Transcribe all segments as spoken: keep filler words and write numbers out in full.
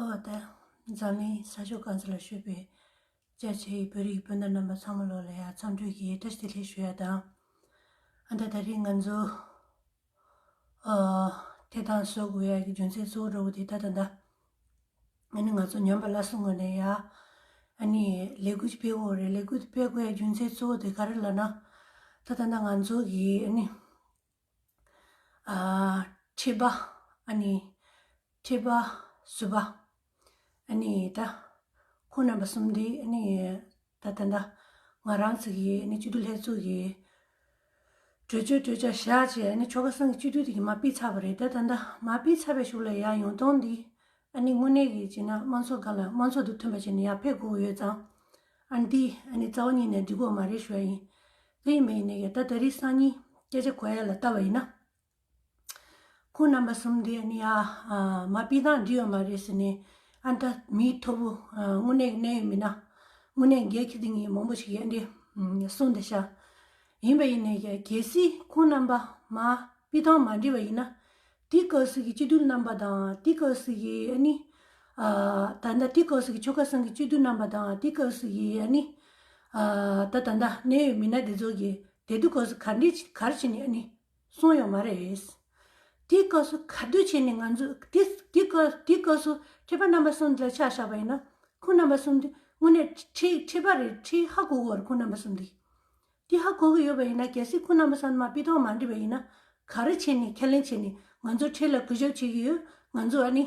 ཨོ་ད་འཛམ་གླིང་ས་ཕྱོགས་གང་ས་ལ་བཞུགས་པའི་རྒྱ་ཆེའི་བོད་རིགས་སྤུན་ཟླ་རྣམ་པ་ཚང་མ་ལོ་ལ་ཡང་འཚམས་འདྲི་གི་བཀྲ་ཤིས་བདེ་ལེགས་ཞུ་ཡ་དང་། ཨ་ད་ད་རིང་ང་ཚོ་ཨ་དེ་དང་བཟོ་དགོས་ཡ་གི་རྒྱུ་མཚན་གཙོ་བོ་འདྲ་བོ་དེ་ད་ད་ད་ཨ་ནི་ང་ཚོ་ཉམས་པ་སླར་གསོ་ངོས་ནས་ཡ་ཨ་ནི་ལས་འགུལ་ཅིག་སྤེལ་དགོས་རེད། ལས་འགུལ་དེ་སྤེལ་དགོས་ཡ་རྒྱུ་མཚན་གཙོ་བོ་དེ་ག་རེ་ལབ་ན། ད་ད་ད་ང་ཚོ་གི་ཨ་ནི། ཨ་མཁྲིས་པ། ཨ་ནི། མཁྲིས་པ། གཟུགས་པོ། ཨ་ནི་ད། ཁོང་རྣམ་པ་གསུམ་འདི་ཨ་ནི། ད་ད་ད། ང་རང་ཚོ་གི་ཨ་ནི་སྤྱི་འཐུས་ལྷན་ཚོགས་ཀྱི་གྲོས་ཆོད་གྲོས་འཆར་བཞག་བྱས་ཨ་ནི་ཆོལ་ཁ་གསུམ་གྱི་སྤྱི་འཐུས་དེ་གི་མར་ཕུལ་ཚར་བ་རེད། ད་ད་ད་མར་ཕུལ་ཚར་བའི་གཞུག་ལ་ཡར་ཡོང་སྟངས་འདི་ཨ་ནི་དངོས་གནས་ཀྱི་བྱས་ན་དམངས་གཙོ་སྒང་ལ་དམངས་གཙོ་དང་མཐུན་པ་བྱས་ནས་ཡར་ཕེབས་དགོས་ཀྱི་ཡོད་ཙང་། ཨ་ནི་འདི་ཨ་ནི་རྩ་བ་ཉིད་ནས་འགྲིག་གི་མ་རེད་ཞུ་ཡ་ཡིན། དེ་ཡིན་པ་ཡིན་ནའི་ད་ད་རེས་སང་ཉིན་སྐད་ཆ་གོ་ཡ་ལ་ལྟ་བ་ཡིན་ན། ཁོང་རྣམ་པ་གསུམ་དེ་ཨ་ནི་ཡ་མར་ཕུལ་སྟངས་འགྲིག་ཡོད་མ་རེད་ཟེར་ནས། ཨ་ད་མི་མཐོ་པོ་དངོས་གནས་ཀྱི་གནད་ཡོད་མི་སྣ་དངོས་གནས་འགན་འཁྱེར་དེ་ངས་མང་པོ་ཞིག་ཡ་འདི་གསུངས་བསྡད་ཤག་ཡིན་པ་ཡིན་ནའི་གལ་སྲིད་ཁོང་རྣམ་པ་མར་ཕུལ་སྟངས་མ་འགྲིག་པ་ཡིན་ན། དེའི་སྐབས་སུ་གི་སྤྱི་འཐུས་རྣམ་པ་དང་དེའི་སྐབས་སུ་གི་ཨ་ནི། ད་ལྟ་དེའི་སྐབས་སུ་གི་ཆོལ་ཁ་གསུམ་གི་སྤྱི་འཐུས་རྣམ་པ་དང་དེའི་སྐབས་སུ་གི་ཨ་ནི། ད་ད་ལྟ་གནད་ཡོད་མི་སྣ་དེ་ཚོ་གི་དེ་དུས་སྐབས་སུ་ག་འདྲ་ག་རེ་བྱས་ནས་ཨ་ནི་གསུངས་ཡོད་མ་རེད། དེའི་སྐབས་སུ་ག་དུས་བྱས་ནས་ང་ཚོ་དེ་དེའི་སྐབས་དེའི་སྐབས་སུ་མཁྲིས་པ་རྣམ་པ་གསུམ་དེ་ལ་ཆ་བཞག་པ་ཡིན་ན། ཁོང་རྣམ་པ་གསུམ་དེ་དངོས་གནས་མཁྲིས་མཁྲིས་པ་རེད། མཁྲིས་ཧ་གོ་གི་ཡོད་རེད་ཁོང་རྣམ་པ་གསུམ་དེ། དེ་ཧ་གོ་གི་ཡོད་པ་ཡིན་ན། གལ་སྲིད་ཁོང་རྣམ་པ་ཚང་མ་ཕུལ་སྟངས་མ་འགྲིག་པ་ཡིན་ན། ག་རེ་བྱས་ནས་ཁས་ལེན་བྱས་ནས་ང་ཚོ་འཕྲལ་ལ་གུས་ཞབས་བྱེད་ཀྱི་ཡོད། ང་ཚོ་ཨ་ནི།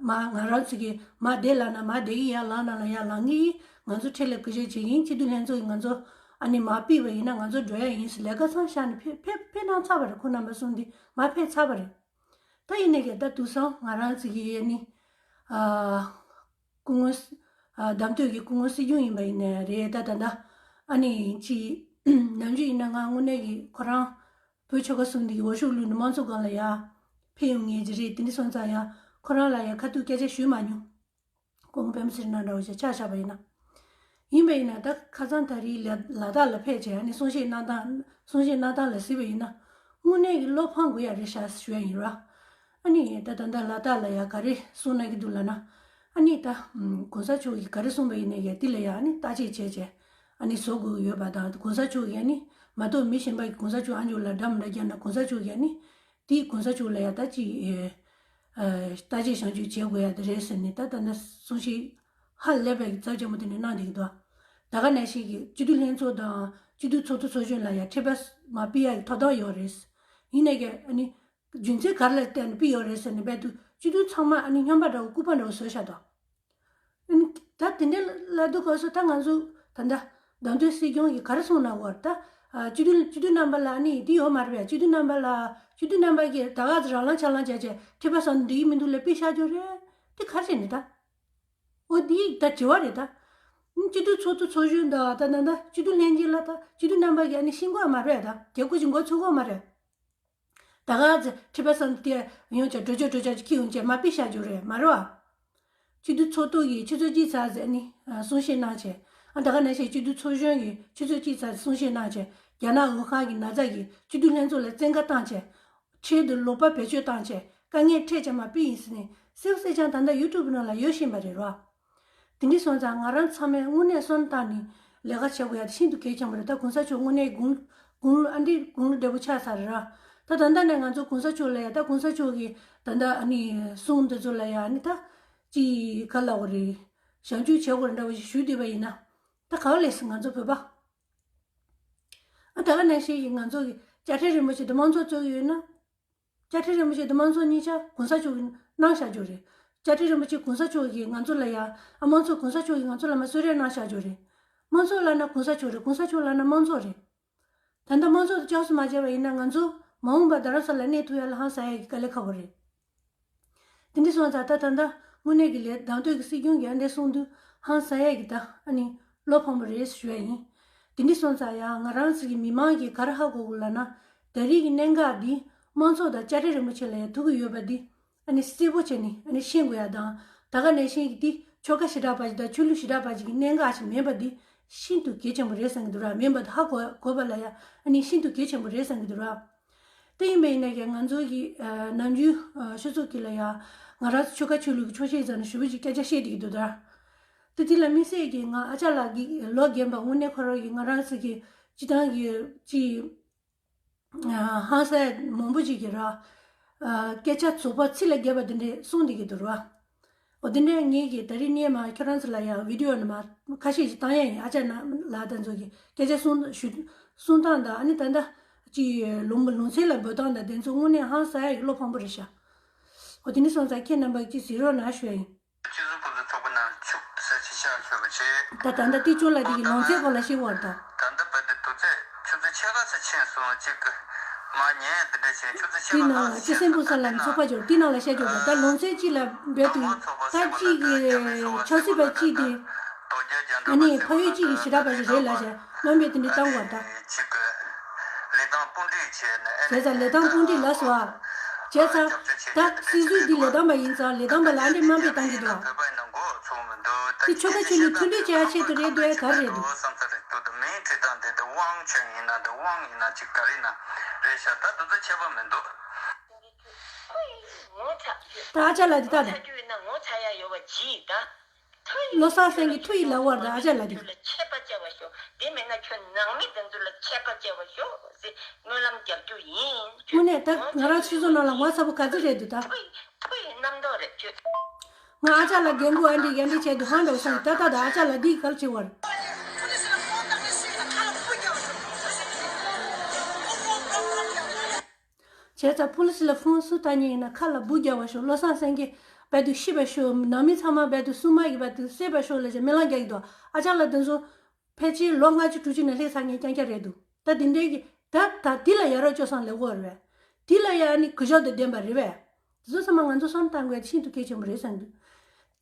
མ་ང་རང་ཚོ་གི་མ་བསྡད་ལབ་ན་མ་བསྡད་ཀྱི། ཡར་ལངས་ན་ལ་ཡར་ལངས་ཀྱི་ཡིན། ང་ཚོ་འཕྲལ་ལ་གུས་ཞབས་བྱེད་ཀྱི་ཡིན། སྤྱི་འཐུས་ལྷན་ཚོགས་ཀྱིས་ང་ཚོ་ཨ་ནི་མ་ཕུལ་བ་ཡིན་ན་ང་ཚོ་འགྲོ་ཡ་ཡིན་ཟེར་ལས་ཀ་མཚམས་བཞག་ནས་ཕེབས་ཕེབས་ཕེབས་གནང་ཚར་བ་རེད། ཁོང་རྣམ་པ་གསུམ་འདི་མ་ཕེབས་ཚར་བ་རེད། ད་ཡིན་ནའི་གི་ད་དུང་སང་ང་རང་ཚོ་གི་ཨ་ནི། སྐུ་ངོ་། ཨ་བདམས་ཐོན་གྱི་སྐུ་ངོ་སྲིད་སྐྱོང་ཡིན་པ་ཡིན་ནའི་རེད། ད་ད་ད་ཨ་ནི་ཅི། ནམ་རྒྱུན་ཡིན་ན་ང་དངོས་གནས་ཀྱི་ཁོ་རང་བོད་ཆོལ་ཁ་གསུམ་འདི་གི་འོས་ཤོག་བླུགས་ནས་དམངས་གཙོ་སྒང་ལ་ཡ་ཕེབས་ཡོང་མཁན་ཅིག་རེད། དེ་འདྲ་སོང་ཙང་ཡ་ཁོ་རང་ལ་ཡ་ཁ་ཐུག་སྐད་ཆ་ཞུས་མ་མྱོང་། སྐུ་ངོ་པད་མ་ཚེ་རིང་ནང་འདྲ་བོ་ཞིག་ཆ་བཞག་པ་ཡིན་ན། ཡིན་པ་ཡིན་ན་ད་ཁ་སང་ད་རེས་ལ་ལ་དྭགས་ལ་ཕེབས་བྱས་ཨ་ནི་གསུང་བཤད་གནང་སྟངས་གསུང་བཤད་གནང་སྟངས་ལ་གཟིགས་པ་ཡིན་ན། དངོས་གནས་ཀྱི་བློ་ཕམ་དགོས་ཡ་རེད་ཤག་ཞུ་ཡ་ཡིན་ར། ཨ་ནི་ད་ད་ལྟ་ལ་དྭགས་ལ་ཡ་ག་རེ་གསུང་གནང་གི་འདུག་ལབ་ན། ཨ་ནི་ད་གོང་ས་མཆོག་གིས་ག་རེ་གསུངས་པ་ཡིན་ནའི་ཡ་དེ་ལ་ཡ་ཨ་ནི་བརྟག་དཔྱད་བྱས་བྱས་ཨ་ནི་བཟོ་དགོས་ཀྱི་ཡོད་པ་དང་། གོང་ས་མཆོག་གིས་ཨ་ནི་མ་གཏོགས་མི་གཞན་པ་གིས་གོང་ས་མཆོག་ཨ་མཆོག་ལ་འདྲ་མི་འདྲ་བརྒྱབ་ན་གོང་ས་མཆོག་གིས་ཨ་ནི་དེ་གོང་ས་མཆོག་ལ་ཡ་ད་ཅི་ཨ་བརྟག་དཔྱད་བྱང་ཆུབ་བྱེད་དགོས་ཡ་དེ་རེད་ཟེར་ནས། ད་ད་ནི་གསུང་བཤད་ཧ་ལས་པའི་རྩ་ཆེན་པོ་དེ་ནས་གནང་བསྡད་ཀྱི་འདུག་ད་ག་ནང་བཞིན་གྱི་སྤྱི་འཐུས་ལྷན་ཚོགས་དང་སྤྱི་འཐུས་ཚོགས་གཙོ་ཚོགས་གཞོན་ལ་ཡ་མཁྲིས་པ་མར་ཕུལ་ཡ་གི་ཐོབ་ཐང་ཡོད་རེད། ཡིན་ནའི་གི་ཨ་ནི། རྒྱུ་མཚན་ག་རེ་ལ་བརྟེན་ནས་ཕུལ་ཡོད་རེད་ཟེར་ནས་བལྟས་དུས་སྤྱི་འཐུས་ཚང་མ་ཨ་ནི་སྨྱོན་པ་འདྲ་བོ་ལྐུགས་པ་འདྲ་བོ་བཟོས་བཞག་འདུག་ཨ་ནི་ད་དེ་འདྲ་ལབ་དུས་སྐབས་སུ་ད་ང་ཚོ་ད་ལྟ་བདམས་ཐོན་སྲིད་སྐྱོང་གིས་ག་རེ་གསུངས་གནང་དགོས་རེད་ད། ཨ་སྤྱི་འཐུས་སྤྱི་འཐུས་རྣམ་པ་ལ་ཨ་ནི་དེ་ཡོད་མ་རེད་པས། སྤྱི་འཐུས་རྣམ་པ་ལ་སྤྱི་འཐུས་རྣམ་པ་གིས་ད་ག་ཚོད་རང་ལངས་ཆ་ལངས་བྱས་བྱས་མཁྲིས་པ་ཟ་ན་འགྲིག་གི་མི་འདུག་ལབ་ཕུལ་བཞག་རྒྱུ་རེད། དེ་ག་རེ་བྱས་ནས་ད། འོ་དེ་ད་དྲི་བ་རེད་ད། སྤྱི་འཐུས་ཚོགས་གཙོ་ཚོགས་གཞོན་དང་ད་ད་ད་སྤྱི་འཐུས་ལྷན་རྒྱས་ལ་ད་སྤྱི་འཐུས་རྣམ་པ་གིས་ཨ་ནི་ཤེས་དགོས་མ་རེད་ད། རྒྱབ་སྐྱོར་བྱེད་དགོས་ཚུགས་དགོས་མ་རེད། ད་ག་ཚོད་མཁྲིས་པ་ཟ་ན་དེ་ཡོང་བྱས་གྲོས་ཆོད་གྲོས་འཆར་ཅིག་འཁྱེར་ཡོང་བྱས་མར་ཕུལ་བཞག་རྒྱུ་རེད་མ་རེད་བ། སྤྱི་འཐུས་ཚོགས་གཙོ་གིས་ཆུ་ཚོད་གཅིག་ཚར་ཟེར་ནི་གསུང་བཤད་གནང་བྱས། ཨ་ད་ག་ནང་བཞིན་སྤྱི་འཐུས་ཚོགས་གཞོན་གྱིས་ཆུ་ཚོད་གཅིག་ཚར་གསུང་བཤད་གནང་བྱས། རྒྱ་ནག་ཝུ་ཧན་གྱི་ན་ཚ་གིས་སྤྱི་འཐུས་ལྷན་ཚོགས་ལ་བཙན་བཀའ་བཏང་བྱས། འཕྲལ་དུ་ལོག་པ་བེད་སྤྱོད་བཏང་བྱས་དཀའ་ངལ་འཕྲད་བྱས་མར་ཕུལ་ཡིན་ཟེར་ནས་གསལ་པོ་གསལ་རྐྱང་ད་ལྟ་ཡུ་ཊུབ་ནང་ལ་ཡོད་བཞིན་པ་རེད་རོ། དེ་འདྲ་སོང་ཙང་ང་རང་ཚང་མས་དངོས་གནས་བསམ་བཏང་ནས་ལས་ཀ་བྱེད་དགོས་ཡ་དེ་ཤིན་ཏུ་གལ་ཆེན་པོ་རེད། ད་གོང་ས་མཆོག་དངོས་གནས་དགུང་དགུང་ལོ་ཨ་འདྲའི་དགུང་ལོ་བགྲེས་པོ་ཆགས་ཚར་རེད་ར། ད་ད་ལྟ་ནས་ང་ཚོ་གོང་ས་མཆོག་ལ་ཡ་ད་གོང་ས་མཆོག་གི་ད་ལྟ་ཨ་ནི་གསུང་དེ་ཚོ་ལ་ཡ་ཨ་ནི་ད་ཅི་ག་ལབ་དགོས་རེད། བྱང་ཆུབ་བྱེད་དགོས་རེད་འདྲ་བོ་ཞིག་ཞུས་བསྡད་པ་ཡིན་ན། ད་ག་བ་ལས་སི་ང་ཚོ་བོད་པ། ཨ་ད་ག་ནང་བཞིན་གྱི་ང་ཚོ་གི་དཔྱ་ཁྲལ་རིན་པོ་ཆེ་དེ་དམངས་གཙོ་བཙུགས་ཡོད་ན། དཔྱ་ཁྲལ་རིན་པོ་ཆེ་དེ་དམངས་གཙོ་གཉིས་ཆ་གོང་ས་མཆོག་གིས་གནང་བཞག་རྒྱུ་རེད། དཔྱ་ཁྲལ་རིན་པོ་ཆེ་གོང་ས་མཆོག་གིས་ང་ཚོ་ལ་ཡ། ཨ་དམངས་གཙོ་གོང་ས་མཆོག་གིས་ང་ཚོ་ལ་མར་གསོལ་རས་གནང་བཞག་རྒྱུ་རེད། དམངས་གཙོ་ལབ་ན་གོང་ས་མཆོག་རེད། གོང་ས་མཆོག་ལབ་ན་དམངས་གཙོ་རེད། ད་ལྟ་དམངས་གཙོ་དེ་བཅའ་སྲུང་མ་བྱས་པ་ཡིན་ན་ང་ཚོ་མ་འོངས་པར་རྡ་རམ་ས་ལ་གནས་ཐུབ་ཡ་ལ་ཧང་སང་ཡ་གི་དཀའ་ལས་ཁག་པོ་རེད། དེ་འདྲ་སོང་ཙང་ད་ད་ལྟ་དངོས་གནས་ཀྱི་ལས་བདམས་ཐོན་གྱི་སྲིད་སྐྱོང་གིས་ཨ་འདྲ་གསུངས་དུས་ཧང་སང་ཡ་གི་ད་ཨ་ནི་བློ་ཕམ་པོ་རེད་ཞུ་ཡ་ཡིན། དེ་འདྲ་སོང་ཙང་ཡང་ང་རང་ཚོ་གི་མི་མང་གིས་ག་རེ་ཧ་གོ་དགོས་ལབ་ན། ད་རེས་ཀྱི་གནད་འགག་འདི་དམངས་གཙོ་དང་དཔྱ་ཁྲལ་རིན་པོ་ཆེ་ལ་ཡང་ཐུག་གི་ཡོད་པ་འདི་ཨ་ནི་གསལ་པོ་བྱས་ནས་ཨ་ནི་ཤེས་དགོས་ཡ་དང་། ད་ག་ནང་བཞིན་གྱི་འདི་ཆོལ་ཁ་ཞེ་དྲག་པ་ཞིག་དང་ཆོས་ལུགས་ཞེ་དྲག་པ་ཞིག་གི་གནད་འགག་ཞིག་མིན་པ་འདི་ཤིན་ཏུ་གལ་ཆེན་པོ་རེད་བསམ་གྱི་འདུག་ར། མིན་པ་འདི་ཧ་གོ་གོ་བ་ལ་ཡ་ཨ་ནི་ཤིན་ཏུ་གལ་ཆེན་པོ་རེད་བསམ་གྱི་འདུག་ར། དེ་ཡིན་པ་ཡིན་ན་ཀྱང་ང་ཚོ་གི་ཨ་ནམ་རྒྱུན་ཨ་སྤྱི་ཚོགས་ཀྱི་ལ་ཡ་ ང་རང་ཚོ་ཆོལ་ཁ་ཆོས་ལུགས་ཀྱི་ཆོག་ཤེས་ཙམ་ནས་ཞེ་པོ་ཅིག་སྐད་ཆ་བཤད་བསྡད་ཀྱི་འདུག་ད། དེ་དེ་ལ་དམིགས་བསལ་གྱིས་ང་ཨ་ཅག་ལགས་ཀྱིས་ལོ་རྒན་པ་དངོས་གནས་ཁོ་རང་གིས་ང་རང་ཚོ་གི་སྤྱི་བཏང་གི་ཅིག་ཧང་སང་མང་པོ་ཅིག་གིས་ར། སྐད་ཆ་རྫོགས་པ་ཚིག་ལ་བརྒྱབ་པ་དེ་འདྲས་གསུངས་བསྡད་ཀྱི་འདུག་ར། འོ་དེ་འདྲས་ངེད་ཀྱིས་ད་རིང་སྔོན་མ་ཁྱོད་རང་ཚོ་ལ་ཡང་བི་ཌི་འོ་ནང་མ་ཁ་ཤས་ཤིག་བཏང་ཡ་ཡིན། ཨ་ཅག་ལགས་དང་ཚོ་གི་སྐད་ཆ་གསུང་ཞུ་གསུང་སྟངས་དང་ཨ་ནི་ད་ལྟ་ཅིག་ལུང་ལུང་ཚན་ལ་འབོད་སྟངས་དང་དེ་ཚོ་དངོས་གནས་ཧང་སང་ཡ་གི་བློ་ཕམ་པོ་རེད་ཤག་འོ་དེ་ནི་སོང་ཙང་ཁྱེད་རྣམ་པ་ཀྱིས་གཟིགས་རོགས་གནང་ཞུ་ཡ་ཡིན། སྤྱི་ཚོགས་ཀུན་ཏུ་ཚོགས་པ་ནང་ཆུ་ས་ཆེ་ཤག་ཤོད་པ་བྱས། ད་ད་ལྟ་ཏི་ཅོ་ལ་དེ་གི་ལོང་ཚད་སྐོར་ལ་ཤེས་བར་ད། ད་ལྟ་བར་དུ་དུས་ཚོད་ཆུ་ཚོད་ཕྱེད་ཀ་ཙམ་ཕྱིན་སོང་། གཅིག་གི་མ་ཉལ་འདི་འདྲ་བྱས་ཆུ་ཚོད་ཕྱེད་ཀ་ལྷག་ཙམ་ཕྱིན་སོང་། ད་ལྟ་ན་ཅི་སེམས་པོ་ས་ལ་ཚོགས་པ་འབྱོར་དེ་ནང་ལ་བཤད་རྒྱུ་ད་ལྟ་ལོང་ཚད་གཅིག་ལ་འབད་དུས་ད་གཅིག་གི་ཆབ་སྲིད་པ་གཅིག་དེ་ཨ་ནི་ཕ་ཡུལ་གཅིག་གི་ཞེ་དྲག་པ་ཞིག་རེད་ལ་བྱས་རྣམ་པས་དེ་འདྲ་བཏང་བར་ད། ལས་དང་དཔུང་སྒྲིག་བྱས་ནས་ཨེ་བྱས་ཙང་ལས་དང་དཔུང་སྒྲིག་ལ་སོགས་བྱས་ཙང་། ད་སྲིད་ཟུར་འདི་ལས་དང་པ་ཡིན་ཙང་ལས་དང་པ་ལ་ཨ་འདྲས་དམའ་འབེབས་བཏང་གི་འདུག་བ། དེ་ཆོལ་ཁ་ཆོས་ལུགས་མཐུན་སྒྲིལ་བྱེད་ཡ་ཆེད་དུ་རེད་འདུག་ཨེ་ག་རེ་རེད་འདུག་ད་ཨ་ཅག་ལགས་འདི་ལྟ་དང་། བློ་བཟང་སེང་གེ་ཐུགས་ཡིད་ལ་བར་དང་ཨ་ཅག་ལགས་འདི། ཆད་པ་བཅད་པ་ཤོག་དེ་མེད་ན་ཁྱོད་ནང་མི་དེ་ཚོ་ལ་ཆད་པ་བཅད་པ་ཤོག་ཟེར་སྨོན་ལམ་རྒྱག་རྒྱུ་ཡིན། དངོས་གནས་ད་ང་རང་ཚོའི་བཟོ་ནང་ལ་ངོ་ཚ་པོ་ག་ཚོད་རེད་འདུག་ད། ཐུགས་ཡིད་ཐུགས་ཡིད་རྣམ་རྟོག་རེད་ཁྱོད། ང་ཨ་ཅག་ལ་རྒན་གོ་ཨ་འདྲི་ཡ་འདྲི་བྱས་འདུག་ཧང་འདྲ་བོ་སང་ད་ད་ད་ཨ་ཅག་ལ་འདི་གལ་ཆེ་བར། བྱས་ཙང་ཕུ་ལི་སི་ལ་ཧྥོན་སུ་ལྟ་ཉན་ཡིན་ན་ཁ་ལ་སྦུག་རྒྱག་པ་ཤོག་བློ་བཟང་སེང་གེ་བལ་དུ་ཤི་བ་ཤོག་ནང་མི་ཚང་མ་བལ་དུ་སྲུང་མ་གི་བལ་དུ་བསད་པ་ཤོག་ལ་ཅེས་སྨོན་ལམ་རྒྱག་གི་འདུག་ཨ་ཅག་ལགས་དེ་ཚོ་ཕལ་ཆེར་ལོ་ལྔ་བཅུ་དྲུག་ཅུ་ནས་སླེབས་ཚར་མཁན་རྐྱང་རྐྱང་རེད་འདུག་ད་དེ་འདྲའི་གི་ད་ད་དེ་ལ་ཡ་རབས་སྤྱོད་བཟང་ལེགས་པོ་རེད་པས། དེ་ལ་ཡ་ནི་གུས་ཞབས་དང་ལྡན་པ་རེད་པས། དེ་ཚོ་ཚང་མ་ང་ཚོ་བསམ་བཏང་དགོས་ཤིན་ཏུ་གལ་ཆེན་པོ་རེད་བསམ་གི་འདུག་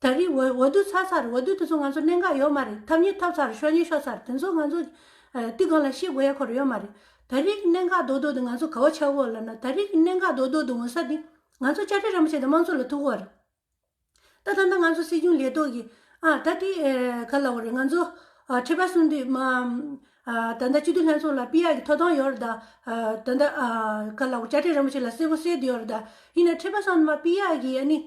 ད་རེས་འོ་འོ་དུ་ཚར་ཚར། འོ་དུ་དེ་ཚོ་ང་ཚོ་གནད་འགག་ཡོད་མ་རེད། འཐབ་རྙེད་འཐབ་ཚར། ཤོར་རྙེད་ཤོར་ཚར། དེ་ཚོ་ང་ཚོ་ཨ་དེ་སྒང་ལ་བཤད་དགོས་ཡ་ཁོ་རང་ཡོད་མ་རེད། ད་རེས་ཀྱི་གནད་འགག་རྡོག་རྡོག་དེ་ང་ཚོ་ག་བ་ཆགས་ཀྱི་ཡོད་ལབ་ན། ད་རེས་ཀྱི་གནད་འགག་རྡོག་རྡོག་དེ་འོང་ས་དེ་ང་ཚོ་དཔྱ་ཁྲལ་རིན་པོ་ཆེ་དང་དམངས་གཙོ་ལ་ཐུག་གི་ཡོད་རེད། ད་ད་ལྟ་ང་ཚོ་སྲིད་སྐྱོང་ལས་ཐོག་གི་ཨ་ད་དེ་ཨེ་ག་ལབ་དགོས་རེད། ང་ཚོ་ཨ་ཁྲི་པ་གསུམ་དེ་མ་ཨ་ད་ལྟ་སྤྱི་འཐུས་ལྷན་ཚོགས་ལ་ཕུལ་ཡག་གི་ཐོབ་ཐང་ཡོད་རེད་ད། ཨ་ད་ལྟ་ཨ་ག་ལབ་དགོས། དཔྱ་ཁྲལ་རིན་པོ་ཆེ་ལ་གསལ་པོ་གསལ་བསྡད་ཡོད་རེད་ད། ཡིན་ན་ཁྲི་པ་གསུམ་མ་ཕུལ་ཡག་གི་ཨ་ནི་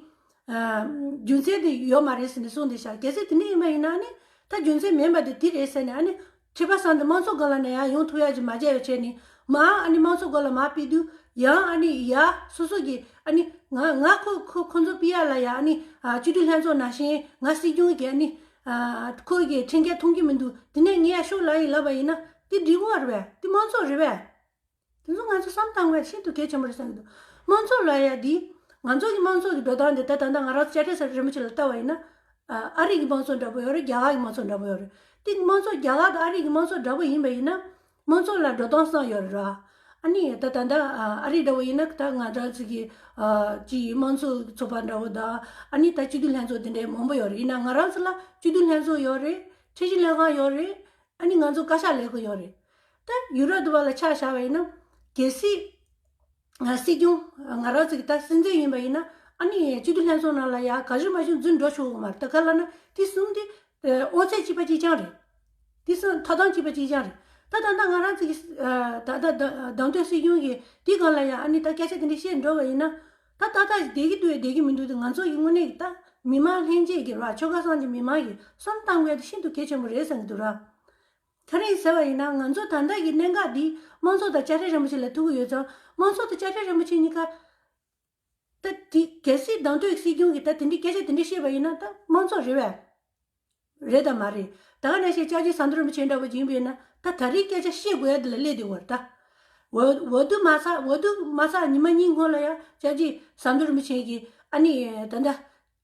ཨ་རྒྱུ་མཚན་དེ་ཡོད་མ་རེད་ཟེར་ནས་གསུངས་བསྡད་ཤག་གལ་སྲིད་དེ་འདྲ་ཡིན་པ་ཡིན་ན་ཨ་ནི་ད་རྒྱུ་མཚན་མིན་པ་དེ་དེ་རེད་ཟེར་ནས་ཨ་ནི་ཁྲི་པ་གསུམ་དེ་དམངས་གཙོ་སྒང་ལ་ནས་ཡང་ཡོང་ཐུབ་ཡག་ཅིག་མ་བྱས་པ་བྱས་ནས་མ་ཨ་ནི་དམངས་གཙོ་སྒང་ལ་མ་ཕུལ་དུས་ཡང་ཨ་ནི་ཡ་སོ་སོ་གི་ཨ་ནི་ང་ང་ཁོ་ཁོ་ཁོ་ཚོ་ཕུལ་ཡག་ལ་ཡ་ཨ་ནི་ཨ་སྤྱི་འཐུས་ལྷན་ཚོགས་ནང་བཞིན་ང་སྲིད་སྐྱོང་གི་ཨ་ནི་ཨ་ཁོ་གི་ཁྲིམས་འགལ་མཐོང་གི་མི་འདུག་དེ་ནས་ངས་ཡ་ཤོག་ལབ་ཡིན་ལབ་པ་ཡིན་ན་དེ་འགྲིག་གི་རེད་པས། དེ་དམངས་གཙོ་རེད་པས། དེ་ཚོ་ང་ཚོ་བསམ་བཏང་དགོས་ཤིན་ཏུ་གལ་ཆེན་པོ་རེད་བསམ་གྱི་འདུག་དམངས་གཙོ་ལབ་ཡ་འདི་ང་ཚོ་གི་དམངས་གཙོ་གི་འགྲོ་སྟངས་འདི་ད་ད་ལྟ་ང་རང་ཚོ་དཔྱ་ཁྲལ་ཟེར་རིན་པོ་ཆེ་ལ་ལྟ་བ་ཡིན་ན། ཨ་ཨ་རི་གི་དམངས་གཙོ་འདྲ་པོ་ཡོད་རེད། རྒྱ་གར་གི་དམངས་གཙོ་འདྲ་པོ་ཡོད་རེད། དེ་དམངས་གཙོ་རྒྱ་གར་དང་ཨ་རི་གི་དམངས་གཙོ་འདྲ་པོ་ཡིན་པ་ཡིན་ན། དམངས་གཙོ་ལ་འགྲོ་སྟངས་བཟང་ཡོད་རེད་ར། ཨ་ནི་ད་ད་ལྟ་ཨ་ཨ་རི་འདྲ་པོ་ཡིན་ན་ད་ང་རང་ཚོ་གི་ཨ་ཅིག་དམངས་གཙོ་ཚོགས་པ་འདྲ་པོ་དང་ཨ་ནི་ད་སྤྱི་འཐུས་ལྷན་ཚོགས་དེ་འདྲའི་མང་པོ་ཡོད་རེད། ཡིན་ན་ང་རང་ཚོ་ལ་སྤྱི་འཐུས་ལྷན་ཚོགས་ཡོད་རེད། ཁྲིམས་ཞིབ་ལྷན་ཁང་ཡོད་རེད། ཨ་ནི་ང་ཚོ་བཀའ་ཤག་ལས་ཁུངས་ཡོད་རེད། ད་ཡུ་རོབ་དུ་བ་ལ་ཆ་བཞག་པ་ཡིན་ན། གལ་སྲིད་ང་སྲིད་སྐྱོང་ང་རང་ཚོ་གི་ད་སྲིད་འཛིན་ཡིན་པ་ཡིན་ན་ཨ་ནི་སྤྱི་འཐུས་ལྷན་ཚོགས་ནང་ལ་ཡ་ག་ཞུ་མ་ཞུ་འཛུལ་འགྲོ་ཆོག་གི་མ་རེད། ད་ག་ལབ་ན་དེ་གསུམ་དེ་དབང་ཚད་གཅིག་པ་གཅིག་རྐྱང་རེད། དེ་གསུམ་ཐོབ་ཐང་གཅིག་པ་གཅིག་རྐྱང་རེད། ད་ད་ལྟ་ང་རང་ཚོ་གི་ད་ལྟ་གདམ་གཏོད་སྲིད་སྐྱོང་གི་དེ་སྒང་ལ་ཡ་ཨ་ནི་ད་སྐད་ཆ་དེ་འདྲ་བཤད་འགྲོ་བ་ཡིན་ན། ད་ད་ད་བསྡད་ཀྱི་འདུག་བསྡད་ཀྱི་མི་འདུག་དེ་ང་ཚོ་གི་དངོས་གནས་ཀྱི་ད་མི་མང་ལྷན་རྒྱས་ཀྱི་ར་ཆོལ་ཁ་གསུམ་གྱི་མི་མང་གི་བསམ་བཏང་དགོས་དེ་ཤིན་ཏུ་གལ་ཆེན་པོ་རེད་བསམ་གྱི་འདུག་ར། ག་རེ་ཡིན་ཟེར་བ་ཡིན་ན་ང་ཚོ་ད་ལྟ་གི་གནད་འགག་འདི་དམངས་གཙོ་དང་དཔྱ་ཁྲལ་རིན་པོ་ཆེ་ལ་ཐུག་གི་ཡོད་ཙང་དམངས་གཙོ་དང་དཔྱ་ཁྲལ་རིན་པོ་ཆེ་གཉིས་ཀ་ད་དེ་གལ་སྲིད་གདམ་གཏོད་སྲིད་སྐྱོང་གིས་ད་དེ་འདྲའི་སྐད་ཆ་དེ་འདྲ་བཤད་པ་ཡིན་ན་ད་དམངས་གཙོ་རེད་པས། རེད་དམ་མ་རེད། ད་ག་ནང་བཞིན་ཅག་གི་ཟམ་གདོང་རིན་པོ་ཆེ་འདྲ་པོ་ཡིན་པ་ཡིན་ན་ད་ད་རེས་སྐད་ཆ་བཤད་དགོས་ཡ་དེ་ལ་སླེབས་བསྡད་པ་རེད་ད། འོ་འོ་དུ་མ་ཚར་འོ་དུ་མ་ཚར་ཉི་མ་གཉིས་སྔོན་ལ་ཡ་ཅག་གི་ཟམ་གདོང་རིན་པོ་ཆེ་གིས་ཨ་ནི་ད་ལྟ།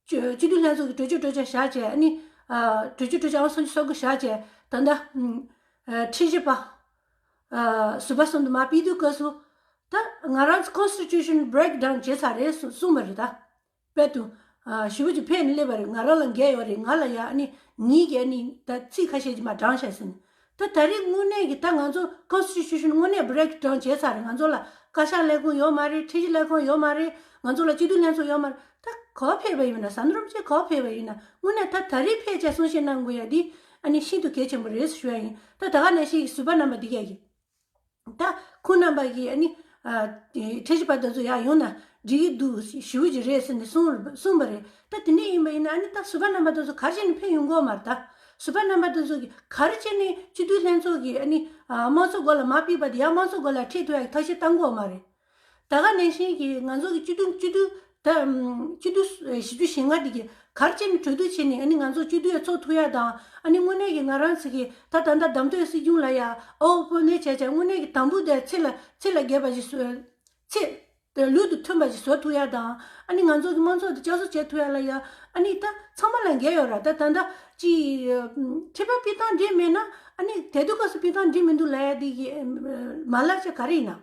སྤྱི་སྤྱི་འཐུས་ལྷན་ཚོགས་ཀྱི་གྲོས་ཆོད་གྲོས་འཆར་བཞག་བྱས་ཨ་ནི། ཨ་གྲོས་ཆོད་གྲོས་འཆར་ཨང་སུམ་ཅུ་སོ་དགུ་བཞག་བྱས་ད་ལྟ། ཨ་ཁྲི་བཞི་པ། ཨ་ཟུར་པ་གསུམ་དུ་མ་ཕུལ་དུས་སྐབས་སུ། ད་ང་རང་ཚོ་constitution break down བྱས་ཚར་རེད་གསུངས་པ་རེད་ད། དཔལ་དུ། ཨ་ཞེ་པོ་ཅིག་ཕན་སླེབས་པ་རེད། ང་རང་ལ་འགན་ཡོད་རེད། ང་ལ་ཡ་ཨ་ནི་ངེད་ཀྱིས་ཨ་ནི་ད་ཚིག་ཁ་ཤས་ཅིག་མ་བགྲངས་བྱས་ཟིན། ད་ད་རེས་དངོས་གནས་ཀྱི་ད་ང་ཚོ་constitution དངོས་གནས་break down བྱས་ཚར་རེད། ང་ཚོ་ལ་བཀའ་ཤག་ལས་ཁུངས་ཡོད་མ་རེད། ཁྲིམས་ཞིབ་ལས་ཁུངས་ཡོད་མ་རེད། ང་ཚོ་ལ་སྤྱི་འཐུས་ལྷན་ཚོགས་ཡོད་མ་རེད། ད་ག་པར་ཕེབས་པ་ཡིན་ན་ཟམ་གདོང་རིན་པོ་ཆེ་ག་པར་ཕེབས་པ་ཡིན་ན་དངོས་གནས་ད་ད་རེས་ཕེབས་བྱས་གསུང་བཤད་གནང་དགོས་ཡ་འདི་ཨ་ནི་ཤིན་ཏུ་གལ་ཆེན་པོ་རེད་ཞུ་ཡ་ཡིན། ད་ད་ག་ནང་བཞིན་གྱི་ཟུར་པ་རྣམ་པ་འདི་གས་ཀྱི། ད་ཁོང་རྣམ་པ་གིས་ཨ་ནི། ཨ་དེ་ཁྲིད་བྱེད་པ་དེ་ཚོ་ཡར་ཡོང་ན་འགྲིག་གི་འདུག་ཞུ་གི་རེད་ཟེར་ནས་གསུངས་གསུངས་པ་རེད། ད་དེ་འདྲ་ཡིན་པ་ཡིན་ན་ཨ་ནི་ད་ཟུར་པ་རྣམ་པ་དེ་ཚོ་ག་རེ་བྱས་ནས་ཕེབས་ཡོང་གི་ཡོད་མ་རེད། ད་ཟུར་པ་རྣམ་པ་དེ་ཚོ་གིས་ག་རེ་བྱས་ནས་སྤྱི་འཐུས་ལྷན་ཚོགས་ཀྱིས་ཨ་ནི་ཨ་དམངས་གཙོ་སྒོ་ལ་མར་ཕུད་པ་དེ་ཡང་དམངས་གཙོ་སྒོ་ལ་ཁྲིད་ཐུབ་ཡག་གི་ཐབས་ཤེས་བཏང་གི་ཡོད་མ་རེད། ད་ག་ནང་བཞིན་གྱི་ང་ཚོ་གི་སྤྱི་འཐུས་སྤྱི་འཐུས་ད་ཨམ་སྤྱི་འཐུས་བཞི་བཅུ་ཞེ་ལྔ་དེ་གི་ག་རེ་བྱས་ནས་གྲོས་བསྡུར་བྱས་ནས་ཨ་ནི་ང་ཚོ་སྤྱི་འཐུས་ཚོགས་ཐུབ་ཡག་དང་། ཨ་ནི་དངོས་གནས་ཀྱི་ང་རང་ཚོ་གི་ད་ད་ལྟ་བདམས་ཐོན་སྲིད་སྐྱོང་ལ་ཡ་ཨོ་དཔོན་གནས་བྱས་བྱས་དངོས་གནས་ཀྱི་དམ་འབུལ་དེ་ཚེ་ལ་ཚེ་ལ་རྒྱས་པ་ཞིག་བཟོ། ཚེ་དེ་ལུགས་དང་མཐུན་པ་ཞིག་བཟོ་ཐུབ་ཡག་དང་། ཨ་ནི་ང་ཚོ་གི་དམངས་གཙོ་དེ་བསྐྱར་གསོ་བྱེད་ཐུབ་ཡག་ལ་ཡ་ཨ་ནི་ད་ཚང་མ་ལ་འགན་ཡོད་ར། ད་ད་ལྟ་ཅི་ཁྲི་པ་ཕུད་སྟངས་འགྲིག་མེད་ན་ཨ་ནི་དེ་དུས་སྐབས་སུ་ཕུད་སྟངས་འགྲིག་མི་འདུག་ལབ་ཡག་དེ་གི་མ་ལག་ཆ་ག་རེ་ཡིན་ན།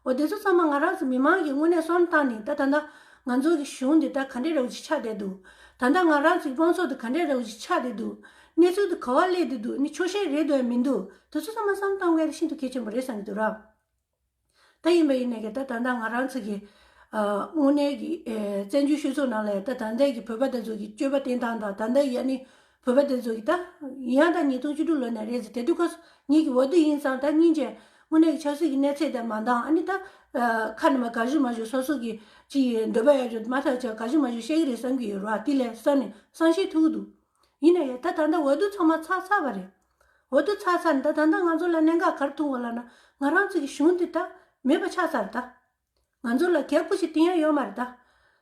འོ་དེ་ཚོ་ཚང་མ་ང་རང་ཚོ་མི་མང་གིས་དངོས་གནས་བསམ་བཏང་ནས་ད་ད་ལྟ་ང་ཚོ་གི་གཞུང་འདི་ད་ག་འདྲས་ར་བ་ཅིག་ཆགས་བསྡད་འདུག་ད་ལྟ་ང་རང་ཚོའི་དམངས་གཙོ་དེ་ག་འདྲས་ར་བ་ཅིག་ཆགས་བསྡད་འདུག་གནས་ཚུལ་དེ་ག་བ་སླེབས་བསྡད་འདུག་ནི་ཆོག་ཤེས་རེད་འདུག་མི་འདུག་དེ་ཚོ་ཚང་མ་བསམ་བཏང་དགོས་དེ་ཤིན་ཏུ་གལ་ཆེན་པོ་རེད་བསམ་གྱི་འདུག་ར། ད་ཡིན་པ་ཡིན་ནའི་གི་ད་ད་ལྟ་ང་རང་ཚོ་གི་ཨ་དངོས་གནས་ཀྱི་ཨེ་བཙན་བྱོལ་སྤྱི་ཚོགས་ནང་ལ་ད་ད་ལྟའི་གི་བོད་པ་དེ་ཚོ་གི་སྤྱོད་པ་བསྟེན་སྟངས་དང་ད་ལྟ་ཡི་ཨ་ནི་བོད་པ་དེ་ཚོ་གི་ད་ཡིན་ཡང་ད་ཉིས་སྟོང་བཅུ་དྲུག་ལོ་ནས་རེད་ཟེར། དེ་དུས་ཁོ་ངེད་ཀྱི་འོས་བསྡུ་ཡིན་ཙང་ད་སྙིང་རྗེ་དངོས་གནས་ཀྱི་ཆབ་སྲིད་ཀྱི་གནས་ཚད་དང་མ་འདང་། ཨ་ནི་ད་ཨ་ཁ་ནས་མ་ག་ཞུ་མ་ཞུ་སོ་སོ་གི་ཅི་འདོད་པ་ཡག་ཞུ་མ་ཐག་ཆོད་ག་ཞུ་མ་ཞུ་བཤད་ཀྱི་རེད་བསམ་གྱི་ཡོད་ར། དེ་ལས་བསམ་ནས་བསམ་ཤེས་ཐུབ་ཀྱི་འདུག་ཡིན་ན་ཡང་ད་ད་ལྟ་འོས་བསྡུ་ཚང་མ་ཚར་ཚར་བ་རེད། འོས་བསྡུ་ཚར་ཚར་ནས་ད་ད་ལྟ་ང་ཚོ་ལ་གནད་འགག་ག་རེ་ཐུག་ཡོད་ལབ་ན་ང་རང་ཚོ་གི་གཞུང་འདི་ད་མེད་པ་ཆགས་ཚར་རེད་ད། ང་ཚོ་ལ་གལ་ཁུ་ཞིག་བསྟན་ཡ་ཡོད་མ་རེད་ད།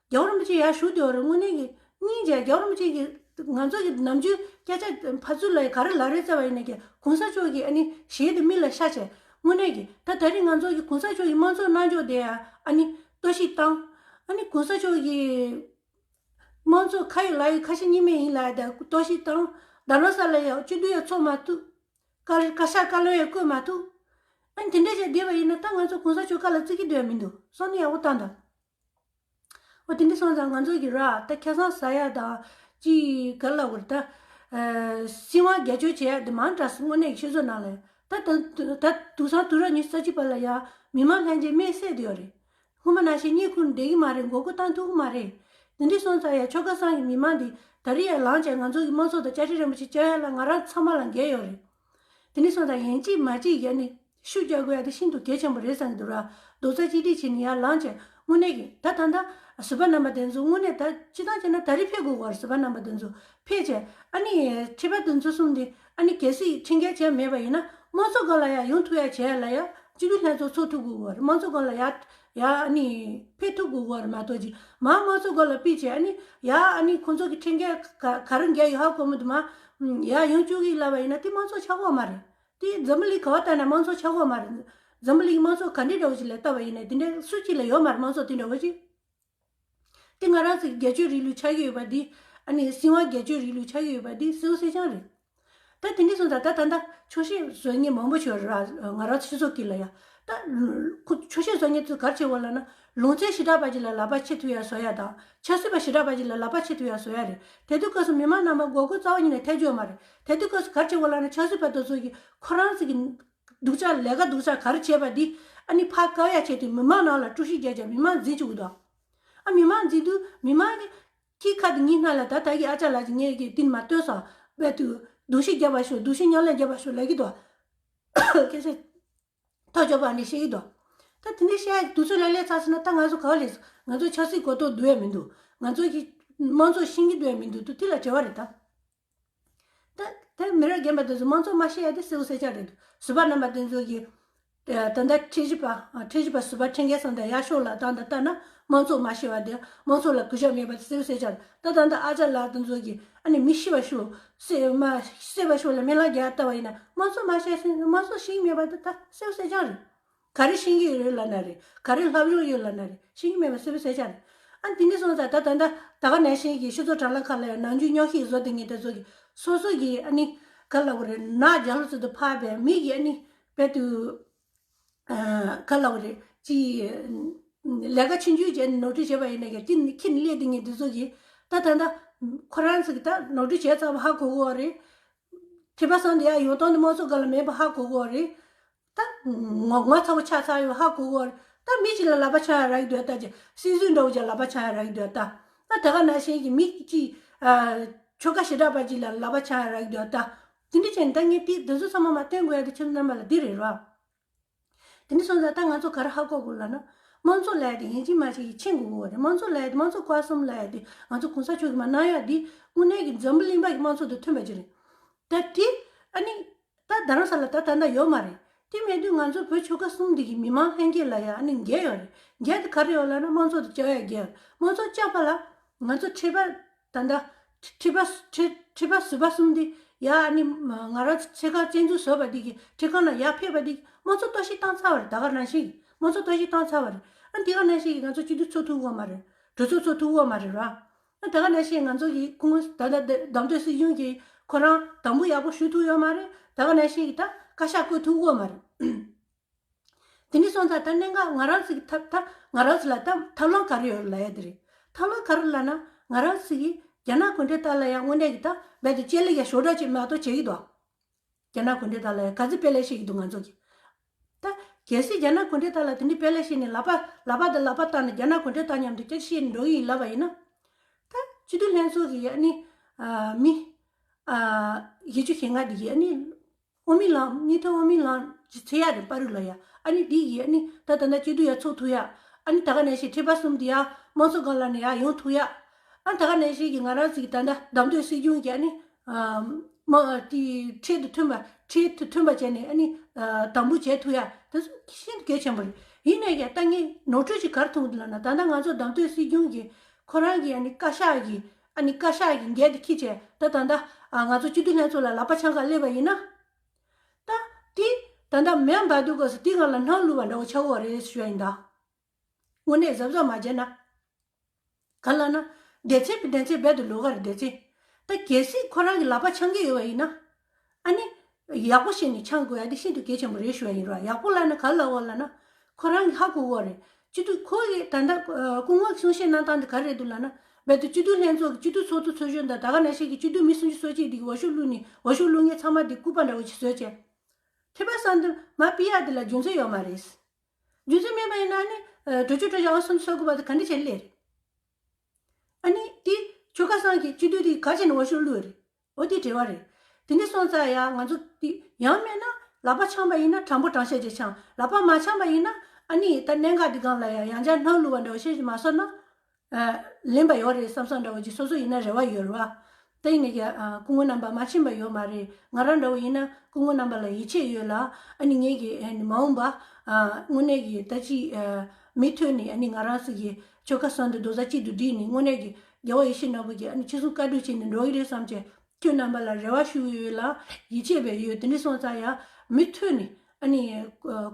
རྒྱལ་བ་རིན་པོ་ཆེ་ཡར་བཞུགས་བསྡད་ཡོད་རེད། དངོས་གནས་ཀྱི་སྙིང་རྗེ། རྒྱལ་བ་རིན་པོ་ཆེ་གིས་ང་ཚོ་གི་ནམ་རྒྱུན་སྐད་ཆ་ཕར་ཚུར་ལ་ག་རེ་ལབ་རེད་ཟེར་བ་ཡིན་ན་གི་གོང་ས་མཆོག་གི་ཨ་ནི་ཞལ་དེ་མིག་ལ་ཤར་བྱས་དངོས་གནས་ཀྱི་ད་ད་རིང་ང་ཚོ་གི་གོང་ས་མཆོག་གི་དམངས་གཙོ་གནང་ཕྱོགས་དེ་ཨ་ནི་གཏོར་བཤིག་བཏང་། ཨ་ནི་གོང་ས་མཆོག་གི་དམངས་གཙོ་ཁ་ཡོད་ལག་ཡོད་ཁ་ཞེ་གཉིས་མེད་ཡིན་ལབ་ཡ་དེ་གཏོར་བཤིག་བཏང་། རྡ་རམ་ས་ལ་ཡ་སྤྱི་འཐུས་ཡ་ཚོགས་མ་ཐུབ། བཀའ་བཀའ་ཤག་བཀའ་བློན་ཡ་བསྐོས་མ་ཐུབ། ཨ་ནི་དེ་འདྲ་བྱས་བསྡད་པ་ཡིན་ན་ད་ང་ཚོ་གོང་ས་མཆོག་བཀའ་ལ་བརྩི་གི་འདུག་ཡ་མི་འདུག་བསམ་བློ་ཡག་པོ་བཏང་དང་། འོ་དེ་འདྲ་སོང་ཙང་ང་ཚོ་གི་ར་ད་ཁ་སང་ཟ་ཡ་དང་ཅི་ག་ལ་བར་ད་ཨ་སྲིད་དབང་སྒེར་གཅོད་བྱེད་ཡ་དེ་མང་དྲགས་སོང་། དངོས་གནས་ཤེས་ཚོད་ནང་ལ་ད་ད་ད་དུང་སང་དུས་རབས་ཉི་ཤུ་རྩ་གཅིག་པ་ལ་ཡ་མི་མང་ལྷན་རྒྱས་མེ་བསད་བསྡད་ཡོད་རེད། སྔོན་མ་ནང་བཞིན་གཉིད་ཁུག་བསྡད་ཀྱི་མ་རེད། མགོ་སྐོར་བཏང་ཐུབ་ཀྱི་མ་རེད། དེ་འདྲ་སོང་ཙང་ཡ་ཆོལ་ཁ་གསུམ་གྱི་མི་མང་འདི་ད་རེས་ཡར་ལངས་བྱས་ང་ཚོ་གི་དམངས་གཙོ་དང་བཅའ་ཁྲིམས་རིན་པོ་ཆེ་བསྐྱར་ཡ་ལ་ང་རང་ཚང་མ་ལ་འགན་ཡོད་རེད། དེ་འདྲ་སོང་ཙང་ཡིན་གཅིག་མིན་གཅིག་ཡ་ནི་ཤུགས་རྒྱག་དགོས་ཡ་དེ་ཤིན་ཏུ་གལ་ཆེན་པོ་རེད་བསམ་གྱི་འདུག་ར། རྡོག་རྩ་གཅིག་སྒྲིལ་བྱས་ནས་ཡར་ལངས་བྱས་དངོས་གནས་ཀྱི་ད་ད་ད་ཟུར་པ་རྣམ་པ་དེ་ཚོ་དངོས་གནས་ད་སྤྱིར་བཏང་བྱས་ན་ད་རེས་ཕེབས་དགོས་ཀྱི་ཡོད་རེད། ཟུར་པ་རྣམ་པ་དེ་ཚོ་ཕེབས་བྱས་ཨ་ནི་ཁྲི་པ་དེ་ཚོ་གསུམ་འདི་ཨ་ནི་གལ་སྲིད་ཁྲིམས་འགལ་བྱས་མེད་པ་ཡིན་ན་དམངས་གཙོ་སྒང་ལ་ཡང་ཡོང་ཐུབ་ཡ་བྱས་ལ་ཡ་སྤྱི་འཐུས་ལྷན་ཚོགས་ཚོགས་ཐུབ་དགོས་ཀྱི་ཡོད་རེད། དམངས་གཙོ་སྒང་ལ་ཡ་ཡ་ཨ་ནི་ཕེབས་ཐུབ་དགོས་ཀྱི་ཡོད་རེད་མ་གཏོགས་ཅིག་མར་དམངས་གཙོ་སྒང་ལ་ཕུད་བྱས་ཨ་ནི་ཡ་ཨ་ནི་ཁོང་ཚོ་གི་ཁྲིམས་འགལ་ག་ག་རེ་འགལ་ཡོད་ཧ་གོ་མི་འདུག་མ་ཡ་ཡོང་བཅུག་གི་ལབ་པ་ཡིན་ན་དེ་དམངས་གཙོ་ཆགས་ཀྱི་ཡོད་མ་རེད། དེ་འཛམ་བུ་གླིང་ག་བ་ལྟ་ན་དམངས་གཙོ་ཆགས་ཀྱི་ཡོད་མ་རེད། འཛམ་བུ་གླིང་དམངས་གཙོ་ག་འདྲའི་འདྲ་བོ་ཞིག་ལ་ལྟ་བ་ཡིན་ན་དེ་འདྲ་སུ་གཅིག་ལ་ཡོད་མ་རེད། དམངས་གཙོ་དེ་འདྲ་བོ་ཞིག་དེ་ང་རང་ཚོའི་སྒེར་གཅོད་རིང་ལུགས་ཆགས་ཀྱི་ཡོད་པ་འདི། ཨ་ནི་སྲིད་དབང་སྒེར་གཅོད་རིང་ལུགས་ཆགས་ཀྱི་ཡོད་པ་འདི་གསལ་པོ་གསལ་རྐྱང་རེད། ད་དེ་འདྲ་སོང་ཙང་ད་ད་ལྟ་ཆོག་ཤེས་བཟོ་མཁན་མང་པོ་ཞིག་ཡོད་རེད་བ། ང་རང་ཚོ་སྤྱི་ཚོགས་དཀྱིལ་ལ་ཡ། ད་ཁོ་ཆོག་ཤེས་བཟོ་མཁན་ཚོས་ག་རེ་བྱེད་དགོས་ལབ་ན་ལུང་ཚན་ཞེ་དྲག་པ་ཅིག་ལ་ལག་པ་འཆང་ཐུབ་ཡ་བཟོ་ཡ་དང་ཆབ་སྲིད་པ་ཞེ་དྲག་པ་ཅིག་ལ་ལག་པ་འཆང་ཐུབ་ཡ་བཟོ་ཡ་རེད། དེ་དུས་སྐབས་སུ་མི་མང་རྣམ་པ་མགོ་སྐོར་རྩ་བ་ཉིད་ནས་ཐེབས་རྒྱུ་ཡོད་མ་རེད། དེ་དུས་སྐབས་སུ་ག་རེ་བྱེད་དགོས་ལབ་ན་ཆབ་སྲིད་པ་དེ་ཚོ་གིས་ཁོ་རང་ཚོ་གི་སྡུག་ཅག་ལས་ཀ་སྡུག་ཅག་ག་རེ་བྱས་པ་འདི་ཨ་ནི་ཕར་བཀག་ཡ་ཆེད་དུ་མི་མང་ནང་ལ་དཀྲུག་ཤིང་རྒྱག་བྱས་མི་མང་འཛིང་བཅུག་གི་འདུག་ཨ་མི་མང་འཛིང་དུས་མི་མང་གི་ཁྱི་ཁ་དེ་གཉིས་སྣ་ལ་ད་ད་གི་ཨ་ཅག་ལགས་ཀྱིས་ངས་ཀྱི་དེ་ནི་མ་སྟོན་སོང་བས་དུས་སྡུག་ཤིང་རྒྱབ་པ་ཤོག་སྡུག་ཤིང་མཉམ་ལས་རྒྱབ་པ་ཤོག་ལབ་ཀྱི་འདུག་སྐད་ཆ་ཐག་ཆོད་པ་ནས་བཤད་ཀྱི་འདུག་ད་དེ་འདྲ་བཤད་ཡ་དུས་ཚོད་ལ་སླེབས་ཚར་སོང་ན་ད་ང་ཚོ་ག་བ་ལས་སོང་། ང་ཚོ་ཆབ་སྲིད་གོ་རྟོགས་སྡུག་ཡ་མི་འདུག་ང་ཚོ་གི་དམངས་གཙོ་ཤེས་ཀྱི་སྡུག་ཡ་མི་འདུག་དུས་དེ་ལ་བྲེལ་བ་རེད་ད། ད་ད་མི་རབས་རྒན་པ་དེ་ཚོ་དམངས་གཙོ་མ་ཤེས་ཡ་དེ་གསལ་པོ་གསལ་རྐྱང་རེད་འདུག་ཟུར་པ་རྣམ་པ་དེ་ཚོ་གིས་ད་ལྟ་ཁྲིམས་ཞིབ་པ་ཁྲིམས་ཞིབ་པ་ཟུར་པ་ཁྲིམས་འགལ་སོང་དང་ཡར་ཤོག་ལ་བཏང་དང་ལྟ་ན་དམངས་གཙོ་མ་ཤེས་པ་དེ་དམངས་གཙོ་ལ་གུས་ཞབས་མེད་པ་དེ་གསལ་པོ་གསལ་རྐྱང་རེད། ད་ད་ལྟ་ཨ་ཅག་ལགས་དེ་ཚོ་གིས་ཨ་ནི་མི་ཤི་བ་ཤོག་བསད་མ་བསད་པ་ཤོག་ལ་སྨོན་ལམ་རྒྱག་ལྟ་བ་ཡིན་ན་དམངས་གཙོ་མ་ཤེས་སོང་། དམངས་གཙོ་ཤེས་ཀྱི་མེད་པ་དེ་ད་གསལ་པོ་གསལ་རྐྱང་རེད། ག་རེ་ཤེས་ཀྱི་ཡོད་ལབ་ན་རེད། ག་རེ་ལྷབ་ཡོང་ཡོད་ལབ་ན་རེད། ཤེས་ཀྱི་མེད་པ་གསལ་པོ་གསལ་རྐྱང་རེད། ཨ་དེ་འདྲ་སོང་ཙང་ད་ད་ལྟ་ད་ག་ནང་བཞིན་གྱི་སྤྱི་ཚོགས་དྲ་ལམ་ཁག་ལ་ཡང་ནམ་རྒྱུན་རྙོག་གཞི་བཟོ་བསྡད་མཁན་དེ་ཚོ་གིས་སོ་སོ་གི་ཨ་ནི་ག་ལབ་དགོས་རེད། ནག་རྒྱ་ལོ་ཚོ་དུ་ཕབ་པའི་མི་གི་ཨ་ནི་དཔེ་དུ་ཨ་ག་ལབ་དགོས་རེད། ཅི་ལས་ཀ་ཆུང་ཆུང་བྱས་ནས་ནོར་འཁྲུལ་བྱས་པ་ཡིན་ན་ཡང་དེ་ནི་ཁྱི་ནི་སླེབས་བསྡད་མཁན་དེ་ཚོ་གིས་ད་ད་ལྟ་ཁོ་རང་ཚོ་གིས་ད་ནོར་འཁྲུལ་བྱས་ཚར་བ་ཧ་གོ་གི་ཡོད་རེད། ཁྲི་པ་སང་དེ་ཡང་ཡོང་སྟངས་དེ་དམངས་གཙོ་སྒང་ལ་མེད་པ་ཧ་གོ་གི་ཡོད་རེད། ད་ངོ་ངོ་ཚ་པོ་ཆགས་ཚར་ཡོད་ཧ་གོ་གི་ཡོད་རེད། ད་མི་གཅིག་ལ་ལག་པ་འཆང་ཡ་རག་གི་འདུག་ད་ཅི་སྲིད་ཟུར་འདྲ་བོ་ཅིག་ལ་ལག་པ་འཆང་ཡ་རག་གི་འདུག་ད་ད་ད་ག་ནང་བཞིན་གྱི་མི་གཅིག་ཨ་ཆོལ་ཁ་ཞེ་དྲག་པ་ཅིག་ལ་ལག་པ་འཆང་ཡ་རག་གི་འདུག་ད་དེ་འདྲ་བྱས་ནས་ད་ངས་དེ་དེ་ཚོ་ཚང་མ་མ་སྟོན་དགོས་ཡ་དེ་ཁྱེད་རྣམ་པ་ལ་འདི་རེད་ར། དེ་འདྲ་སོང་ཙང་ད་ང་ཚོ་ག་རེ་ཧ་གོ་དགོས་ལབ་ན། དམངས་གཙོ་ལབ་ཡ་དེ་ཡིན་གཅིག་མིན་གཅིག་གིས་ཕྱིན་དགོས་ཀྱི་ཡོད་རེད། དམངས་གཙོ་ལབ་ཡ་དེ། དམངས་གཙོ་སྐོར་གསུམ་ལབ་ཡ་དེ། ང་ཚོ་གོང་ས་མཆོག་གིས་མར་གནང་ཡ་དེ་དངོས་གནས་ཀྱི་འཛམ་བུ་གླིང་པ་གི་དམངས་གཙོ་དང་མཐུན་པ་ཅིག་རེད། ད་དེ། ཨ་ནི། ད་རྡ་རམ་ས་ལ་ད་ད་ལྟ་ཡོད་མ་རེད། དེ་མེད་དུས་ང་ཚོ་བོད་ཆོལ་ཁ་གསུམ་འདི་གི་མི་མང་ལྷན་རྒྱས་ལ་ཡ་ཨ་ནི་འགན་ཡོད་རེད། འགན་དེ་ག་རེ་ཡོད་ལབ་ན་དམངས་གཙོ་དེ་བཅའ་ཡ་འགན་ཡོད་རེད། དམངས་གཙོ་བཅའ་བ་ལ་ང་ཚོ་ཁྲི་པ། ད་ལྟ། ཁྲི་པ། ཁྲི་ཁྲི་པ་ཟུར་པ་གསུམ་འདི་ཡ་ཨ་ནི་ང་རང་ཚོ་ཆེ་ཁག་བཙན་འཛུལ་བཟོས་པ་འདི་གི་ཁྲི་ཁང་ལ་ཡར་ཕེབས་པ་འདི་དམངས་གཙོ་གཏོར་བཤིག་བཏང་ཚར་བ་རེད། ད་ག་ནང་བཞིན་གྱི་དམངས་གཙོ་གཏོར་བཤིག་བཏང་ཚར་བ་རེད། ཨ་དེ་ག་ནང་བཞིན་གྱི་ང་ཚོ་སྤྱི་འཐུས་ཚོགས་ཐུབ་ཀྱི་ཡོད་མ་རེད། གྲོས་ཚོགས་ཚོགས་ཐུབ་ཀྱི་ཡོད་མ་རེད་ར། ཨ་ད་ག་ནང་བཞིན་ང་ཚོ་གི་སྐུ་ངོ་ད་ལྟ་བདམས་ཐོན་སྲིད་སྐྱོང་གི་ཁོ་རང་དམ་འབུལ་ཡག་པོ་ཞུ་ཐུབ་ཡོད་མ་རེད། ད་ག་ནང་བཞིན་གྱི་ད་བཀའ་ཤག་བསྐོ་ཐུབ་ཀྱི་ཡོད་མ་རེད། དེ་འདྲ་སོང་ཙང་ད་གནད་འགག་ང་རང་ཚོ་གི་ཐབས་ད་ང་རང་ཚོ་ལ་ད་ཐབས་ལམ་ག་རེ་ཡོད་ལབ་ཡ་དེ་རེད། ཐབས་ལམ་ག་རེ་ལབ་ན་ང་རང་ཚོ་གི་རྒྱ་ནག་གུང་ཁྲན་ཏང་ལ་ཡང་དངོས་གནས་ཀྱི་ད་རྦད་དེ་ལྕེ་ལེ་ཡ་ཞོར་འདྲ་ཅིག་མ་གཏོགས་བྱེད་ཀྱི་འདུག་རྒྱ་ནག་གུང་ཁྲན་ཏང་ལ་ཡང་ག་ཚོད་དཔེ་ལེགས་བཤད་ཀྱི་འདུག་ང་ཚོ་གི། ད་གལ་སྲིད་རྒྱ་ནག་གུང་ཁྲན་ཏང་ལ་དེ་འདྲའི་དཔེ་ལེགས་བཤད་ནས་ལག་པ་ལག་པ་དང་ལག་པ་བཏགས་ནས་རྒྱ་ནག་གུང་ཁྲན་ཏང་མཉམ་དུ་སྐད་ཆ་བཤད་ནས་འགྲོ་གི་ཡིན་ལབ་པ་ཡིན་ན། ད་སྤྱི་འཐུས་ལྷན་ཚོགས་ཀྱི་ཨ་ནི་ཨ་མི་ཨ་བཞི་བཅུ་ཞེ་ལྔ་འདི་གི་ཨ་ནི་དབུ་མའི་ལམ། སྙན་ཐོ་དབུ་མའི་ལམ་གྱི་ཚེ་ཡ་རེད། བར་རུ་ལ་ཡ་ཨ་ནི་འདི་གི་ཨ་ནི་ད་ད་ལྟ་སྤྱི་འཐུས་ཡ་ཚོགས་ཐུབ་ཡ། ཨ་ནི་ད་ག་ནང་བཞིན་ཁྲི་པ་གསུམ་འདི་ཡ་དམངས་གཙོ་སྒང་ལ་ནས་ཡ་ཡོང་ཐུབ་ཡ། ཨ་ད་ག་ནང་བཞིན་གྱི་ང་རང་ཚོ་གི་ད་ལྟ་བདམས་ཐོན་སྲིད་སྐྱོང་གི་ཨ་ནི་ཨ་མ་དེ་ཁྲལ་དང་མཐུན་པ། ཁྲལ་དང་མཐུན་པ་བྱས་ནས་ཨ་ནི་ཨ་དམ་འབུལ་བྱེད་ཐུབ་ཡ། དེ་ཚོ་ཤིན་ཏུ་གལ་ཆེན་པོ་རེད། ཡིན་ནའི་ཀྱང་ད་ངས་ནོར་འཁྲུལ་ཅིག་ག་རེ་མཐོང་གི་འདུག་ལབ་ན། ད་ལྟ་ང་ཚོ་བདམས་ཐོན་སྲིད་སྐྱོང་གི་ཁོ་རང་གི་ཨ་ནི་བཀའ་ཤག་གི་ཨ་ནི་བཀའ་ཤག་གི་འགན་དེ་འཁྱེར་བྱས་ད་ད་ལྟ་ཨ་ང་ཚོ་སྤྱི་འཐུས་ལྷན་ཚོགས་ལ་ལག་པ་འཆང་ག་སླེབས་པ་ཡིན་ན། ད་དེ་ད་ལྟ་མེ་འབར་དུས་སྐབས་སུ་དེ་སྒང་ལ་སྣང་བླུགས་པ་འདྲ་བོ་ཆགས་ཀྱི་ཡོད་རེད་ཞུ་ཡ་ཡིན་ད། དངོས་གནས་གཟབ་གཟབ་མ་བྱས་ན། ག་ལབ་ན། སྡེ་ཚན་པའི་སྡེ་ཚན་རྦད་དེ་ལོགས་ཀ་རེད། སྡེ་ཚན། ད་གལ་སྲིད་ཁོ་རང་གི་ལག་པ་འཆང་གི་ཡོད་པ་ཡིན་ན། ཨ་ནི། ཡག་པོ་བྱས་ནས་འཆང་དགོས་ཡ་དེ་ཤིན་ཏུ་གལ་ཆེན་པོ་རེད་ཞུ་ཡ་ཡིན་ར། ཡག་པོ་ལབ་ན་ག་ལབ་དགོས་ལབ་ན། ཁོ་རང་གིས་ཧ་གོ་དགོས་རེད། སྤྱི་འཐུས་ཁོ་གིས་ད་ལྟ་སྐུ་ངོ་གསུང་བཤད་གནང་སྟངས་དེ་ག་རེ་རེད་འདུག་ལབ་ན། རྦད་དེ་སྤྱི་འཐུས་ལྷན་ཚོགས་ཀྱི་སྤྱི་འཐུས་ཚོགས་གཙོ་ཚོགས་གཞོན་དང་ད་ག་ནང་བཞིན་གྱི་སྤྱི་འཐུས་མི་སུམ་ཅུ་སོ་གཅིག་འདི་གི་འོས་ཤོག་བླུགས་ནས་འོས་ཤོག་བླུགས་མཁན་ཚང་མ་འདི་སྐུད་པ་འདྲ་བོ་ཞིག་བཟོས་བྱས། ཁྲི་པ་གསུམ་འདི་མར་ཕུད་ཡ་འདི་ལ་རྒྱུ་མཚན་ཡོད་མ་རེད། རྒྱུ་མཚན་མེད་པ་ཡིན་ན་ནི། ཨ་དྲུག་ཅུ་དྲུག་ཅུ་ཨང་སུམ་ཅུ་སོ་དགུ་པ་དེ་ག་འདྲ་བྱས་སླེབས་རེད། ཨ་ནི་དེ་ཆོལ་ཁ་གསུམ་གྱི་སྤྱི་འཐུས་དེ་ག་བྱས་ནས་འོས་ཤོག་བླུགས་རེད། འོ་དེ་དྲི་བ་རེད། དེ་ནས་སོང་ཙང་ཡ་ང་ཚོ་དེ་ཡང་མེད་ན་ལག་པ་འཆང་པ་ཡིན་ན་དྲང་པོ་དྲང་བཤད་ཅིག་འཆང་། ལག་པ་མ་འཆང་པ་ཡིན་ན་ཨ་ནི་ད་གནད་འགག་འདི་སྒང་ལ་ཡ་ཡང་བསྐྱར་སྣང་བླུགས་པ་འདྲ་བོ་བཤད་ཅིག་མ་སོང་ན། ཨ་ལེན་པ་ཡོད་རེད་བསམ་བསམ་འདྲ་བོ་ཅིག་སོ་སོ་ཡིན་ན་རེ་བ་ཡོད་རེད་བ། དེ་ཡིན་ནའི་ཀྱང་ཨ་སྐུ་ངོ་རྣམ་པ་མ་ཕྱིན་པ་ཡོད་མ་རེད། ང་རང་འདྲ་བོ་ཡིན་ན་སྐུ་ངོ་རྣམ་པ་ལ་ཡིད་ཆེས་ཡོད་ལ། ཨ་ནི་ངེད་ཀྱིས་ཨ་ནི་མ་འོངས་པ་ཨ་དངོས་གནས་ཀྱི་ད་ཅིག་ཨ་མུ་མཐུད་ནས་ཨ་ནི་ང་རང་ཚོ་གི་ཆོལ་ཁ་གསུམ་དེ་རྡོག་རྩ་གཅིག་ཏུ་བསྒྲིལ་ནས་དངོས་གནས་ཀྱི་རྒྱལ་བ་ཡིད་བཞིན་ནོར་བུ་གི་ཨ་ནི་ཅི་གསུང་བཀའ་སྒྲུབ་བྱས་ནས་འགྲོ་གི་རེད་བསམ་བྱས། ཁྱོད་རྣམ་པ་ལ་རེ་བ་ཞུ་གི་ཡོད་ལ་ཡིད་ཆེས་པའི་ཡོད། དེ་འདྲ་སོང་ཙང་ཡང་མུ་མཐུད་ནས་ཨ་ནི་ཨ་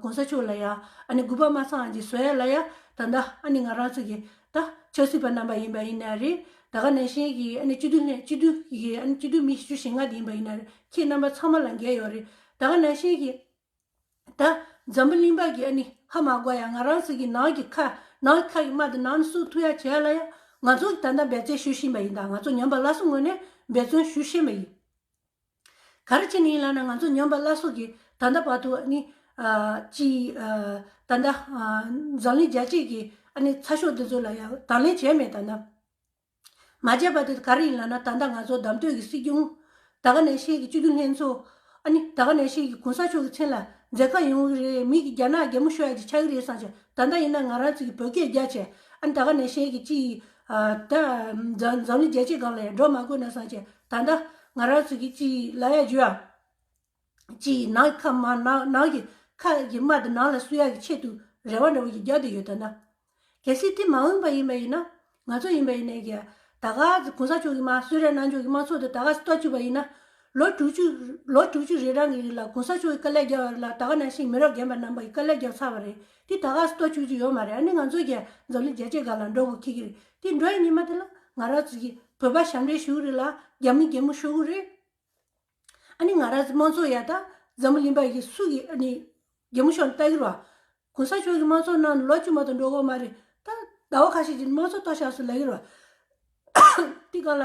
གོང་ས་མཆོག་ལ་ཡང་ཨ་ནི་གུས་པ་མ་ཚང་ཅིག་བཟོ་ཡ་ལ་ཡང་ད་ལྟ་ཨ་ནི་ང་རང་ཚོ་གི་ད་ཆབ་སྲིད་པ་རྣམ་པ་ཡིན་པ་ཡིན་ན་རེད། ད་ག་ནང་བཞིན་གྱི་ཨ་ནི་སྤྱི་འཐུས་ནས་སྤྱི་འཐུས་ཀྱི་ཨ་ནི་སྤྱི་འཐུས་མི་བཞི་བཅུ་ཞེ་ལྔ་དེ་ཡིན་པ་ཡིན་ན་རེད། ཁྱེད་རྣམ་པ་ཚང་མ་ལ་འགན་ཡོད་རེད། ད་ག་ནང་བཞིན་གྱི་ད་འཛམ་བུ་གླིང་པ་གི་ཨ་ནི་ཧ་མ་གོ་ཡ་ང་རང་ཚོ་གི་ནང་གི་ཁ་ནང་གི་ཁ་གི་དམག་དེ་ནང་ནས་བསུབ་ཐུབ་ཡ་བྱེད་ཡ་ལ་ཡང་ང་ཚོ་གི་ད་ལྟ་འབད་བརྩོན་ཞུ་བཞིན་པ་ཡིན། ད་ང་ཚོ་ཉམས་པ་སླར་གསོ་ངོས་ནས་འབད་བརྩོན་ཞུ་བཞིན་པ་ཡིན། ག་རེ་བྱས་ནས་ཡིན་ལབ་ན་ང་ཚོ་ཉམས་པ་སླར་གསོ་གི་ད་ལྟ་བར་དུ་ནི་ཨ་ཅི་ཨ་ད་ལྟ་ཨ་འཛམ་གླིང་རྒྱལ་སྤྱི་གི་ཨ་ནི་ཚ་ཤོག་འདི་ཚོ་ལ་ཡང་དང་ལེན་བྱས་མེད། ད་ལྟ་མ་བྱས་པ་དེ་ག་རེ་ཡིན་ལབ་ན། ད་ལྟ་ང་ཚོ་བདམས་ཐོན་གྱི་སྲིད་སྐྱོང་ད་ག་ནང་བཞིན་གྱི་སྤྱི་འཐུས་ལྷན་ཚོགས་ཨ་ནི་ད་ག་ནང་བཞིན་གྱི་གོང་ས་མཆོག་གི་མཚན་ལ་མཛད་ཁ་ཡོང་གི་རེད། མི་གི་རྒྱ་ནག་གད་མོ་ཤོར་ཡ་ཅིག་ཆགས་ཀྱི་རེད་བསམ་བྱས། ད་ལྟ་ཡིན་ན་ང་རང་ཚོ་གི་བོད་སྐད་རྒྱག་བྱས་ཨ་ནི་ད་ག་ནང་བཞིན་གྱི་ཅི་ཨ་ད་འཛམ་འཛམ་གླིང་རྒྱལ་སྤྱིའི་སྒང་ལ་ཡང་འགྲོ་མ་དགོས་ན་བསམ་བྱས། ད་ལྟ་ང་རང་ཚོ་གི་ཅི་ལབ་ཡ་བརྗོད་ཡ། ཅི་ནང་གི་ཁ་དམག་ནང་ནང་གི་ཁ་གི་དམག་དེ་ནང་ལ་བསུ་ཡག་གི་ཆེད་དུ་རེ་བ་འདྲ་བོ་ཞིག་རྒྱག་བསྡད་ཡོད། ད་ན། གལ་སྲིད་དེ་མ་འོངས་པ་ཡིན་པ་ཡིན་ན། ང་ཚོ་ཡིན་པ་ཡིན་ནའི་ཀྱི་ད་ག་གོང་ས་མཆོག་གི་མར་གསོལ་རས་གནང་ཕྱོགས་ཀྱི་དམངས་གཙོ་དེ་ད་ག་གཏོར་བཅུག་པ་ཡིན་ན། ལོ་དྲུག་ཅུ་ལོ་དྲུག་ཅུ་རིང་རང་གི་རིང་ལ་གོང་ས་མཆོག་གི་དཀའ་ལས་བརྒྱབ་པ་ལ་ད་ག་ནང་བཞིན་མི་རབས་རྒན་པ་རྣམ་པ་ཡིས་དཀའ་ལས་བརྒྱབ་ཚར་བ་རེད། དེ་ད་ག་གཏོར་བཅུག་རྒྱུ་ཡོད་མ་རེད། ཨ་ནི་ང་ཚོ་ཀྱི་འཛམ་གླིང་རྒྱལ་སྤྱིའི་སྒང་ལ་འགྲོ་དགོས་ཁེལ་གྱི་རེད། དེ་འགྲོ་ཡི་ཉི་མ་དེ་ལ་ང་རང་ཚོ་གི་བོད་པ་ཞབས་འདྲེན་ཞུ་གི་རེད་ལ། རྒྱ་མི་གད་མོ་ཤོར་གི་རེད། ཨ་ནི་ང་རང་ཚོ་དམངས་གཙོ་ཡ་ད་འཛམ་བུ་གླིང་པ་ཡི་སུ་གི་ཨ་ནི་གད་མོ་ཤོར་ལྟ་གི་རེད་བ། གོང་ས་མཆོག་གི་དམངས་གཙོ་ནང་ལོ་གཅིག་མ་གཏོགས་འགྲོ་གི་མ་རེད། ད་ཟླ་བ་ཁ་ཤས་ཀྱི་དམངས་གཙོ་གཏོར་བཞག་སོང་ལབ་གི་རེད་བ། དེ་ག་ལ་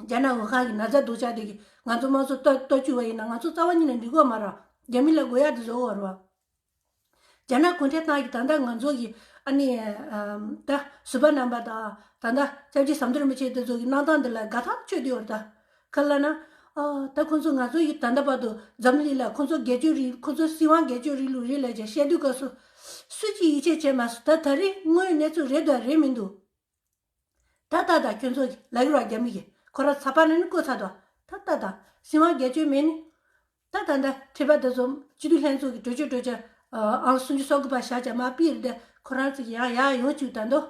རྒྱ་ནག་འོས་ཁང་གི་ན་ཚ་སྡུག་ཅག་དེ་གིས་ང་ཚོ་དམངས་གཙོ་གཏོར་གཏོར་བཅུག་པ་ཡིན་ན་ང་ཚོ་རྩ་བ་ཉིད་ནས་འགྲིག་གི་མ་རེད། རྒྱ་མི་ལ་དགོས་ཡ་དེ་བཟོ་གི་རེད་བ། རྒྱ་ནག་གུང་ཁྲན་ཏང་གིས་ད་ལྟ་ང་ཚོ་གི་ཨ་ནི་ཨམ་ད་ཟུར་པ་རྣམ་པ་དང་ད་ལྟ་སྐྱབས་རྗེ་ཟམ་གདོང་རིན་པོ་ཆེ་དེ་ཚོ་གི་གནང་སྟངས་འདི་ལ་དགའ་ཐག་ཆོད་དུ་ཡོད་རེད། ད་ག་ལ་ན་ ཨ། ད་ཁོང་ཚོ་ང་ཚོ་ཡི་ད་ལྟ་བར་དུ་འཛམ་གླིང་ལ་ཁོང་ཚོ་སྒེར་གཅོད་རིང་ཁོང་ཚོ་སྲིད་དབང་སྒེར་གཅོད་རིང་ལུགས་རེད་ལབ་ཀྱང་བཤད་དུས་སྐབས་སུ། སུས་ཀྱིས་ཡིད་ཆེས་བྱས་མ་སོང་། ད་ད་རེས་དངོས་ཡོད་གནས་ཚུལ་རེད་དང་རེད་མི་འདུག་ད་ལྟ་ད་ཁྱོད་ཚོ་ལ་ཡུ་ར་རྒྱ་མི་གི་ཁོ་ར་ཚ་པ་ནི་ནི་བཀོད་ཚར་དོ། ད་ལྟ་ད་སྲིད་དབང་སྒེར་གཅོད་མེད་ནི། ད་ད་ད་ཁྲི་པ་དེ་ཚོ་སྤྱི་འཐུས་ལྷན་ཚོགས་ཀྱི་གྲོས་ཆོད་གྲོས་ཆོད་ཨང་སུམ་ཅུ་སོ་དགུ་པ་བཞག་ཀྱང་མ་ཕིར་དེ་ཁོ་རང་ཚོ་ཡང་ཡར་ཡོང་བཅུག་ད་འདོ།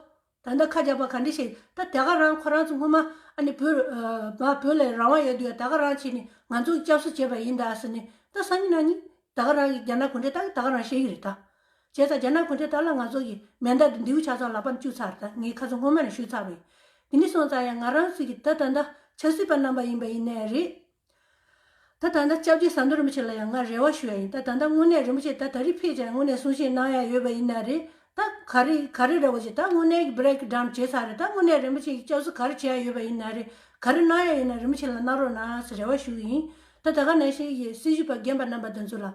ད་ལྟ་ཁ་རྒྱག་པ་ག་འདྲ་ཞིག་ད་དེ་ག་རང་ཁོ་རང་ཚོ་སྔོན་མ་ཨ་ནི་བོད་ཨ་མ་བོད་ལ་རང་དབང་ཡོད་དུས་ད་ག་རང་བྱས་ནས་ང་ཚོ་སྐྱབས་སུ་བྱས་པ་ཡིན་ད་ཟེར་ནས། ད་སང་ཉིན་གནངས་ཉིན་ད་ག་རང་གི་རྒྱ་ནག་གུང་ཁྲན་ཏང་གི་ད་ག་རང་བཤད་ཀྱི་རེད་ད། བྱས་ཙང་རྒྱ་ནག་གུང་ཁྲན་ཏང་ལ་ང་ཚོ་གི་མེ་མདའ་འདི་མདེའུ་ཆ་ཚང་ལག་པ་ནས་བཅུག་ཚར་རེད་ད། ངས་ཁ་སང་སྔོན་མ་ནས་ཞུས་ཚར་བ་ཡིན། དེ་ནས་སོང་ཙང་ཡང་ང་རང་ཚོ་གི་ད་ད་ད་ཆབ་སྲིད་པ་རྣམ་པ་ཡིན་པ་ཡིན་ནའི་རེད། ད་ད་ལྟ་སྐྱབས་རྗེ་ཟམ་གདོང་རིན་པོ་ཆེ་ལ་ཡང་ང་རེ་བ་ཞུ་ཡ་ཡིན། ད་ད་ལྟ་དངོས་གནས་རིན་པོ་ཆེ་ད་ད་རེས་ཕེབས་བྱས་དངོས་གནས་གསུང་བཤད་གནང་ཡ་ཡོད་པ་ཡིན་ན་རེད། ད་ག་རེ་ག་རེ་འདྲ་བོ་ཞིག་ད་དངོས་གནས་ཀྱི་བྷི་རེག་ཌའུན་བྱས་ཚར་རེད། ད་དངོས་གནས་རིན་པོ་ཆེ་གི་སྐྱབས་སུ་ག་རེ་བྱེད་ཡ་ཡོད་པ་ཡིན་ན་རེད། ག་རེ་གནང་ཡ་ཡིན་ན་རིན་པོ་ཆེ་ལ་གནང་རོགས་གནང་ཟེར་རེ་བ་ཞུ་གི་ཡིན། ད་ད་ག་ནང་བཞིན་གྱི་སྲིད་ཞུ་པ་རྒན་པ་རྣམ་པ་དེ་ཚོ་ལ།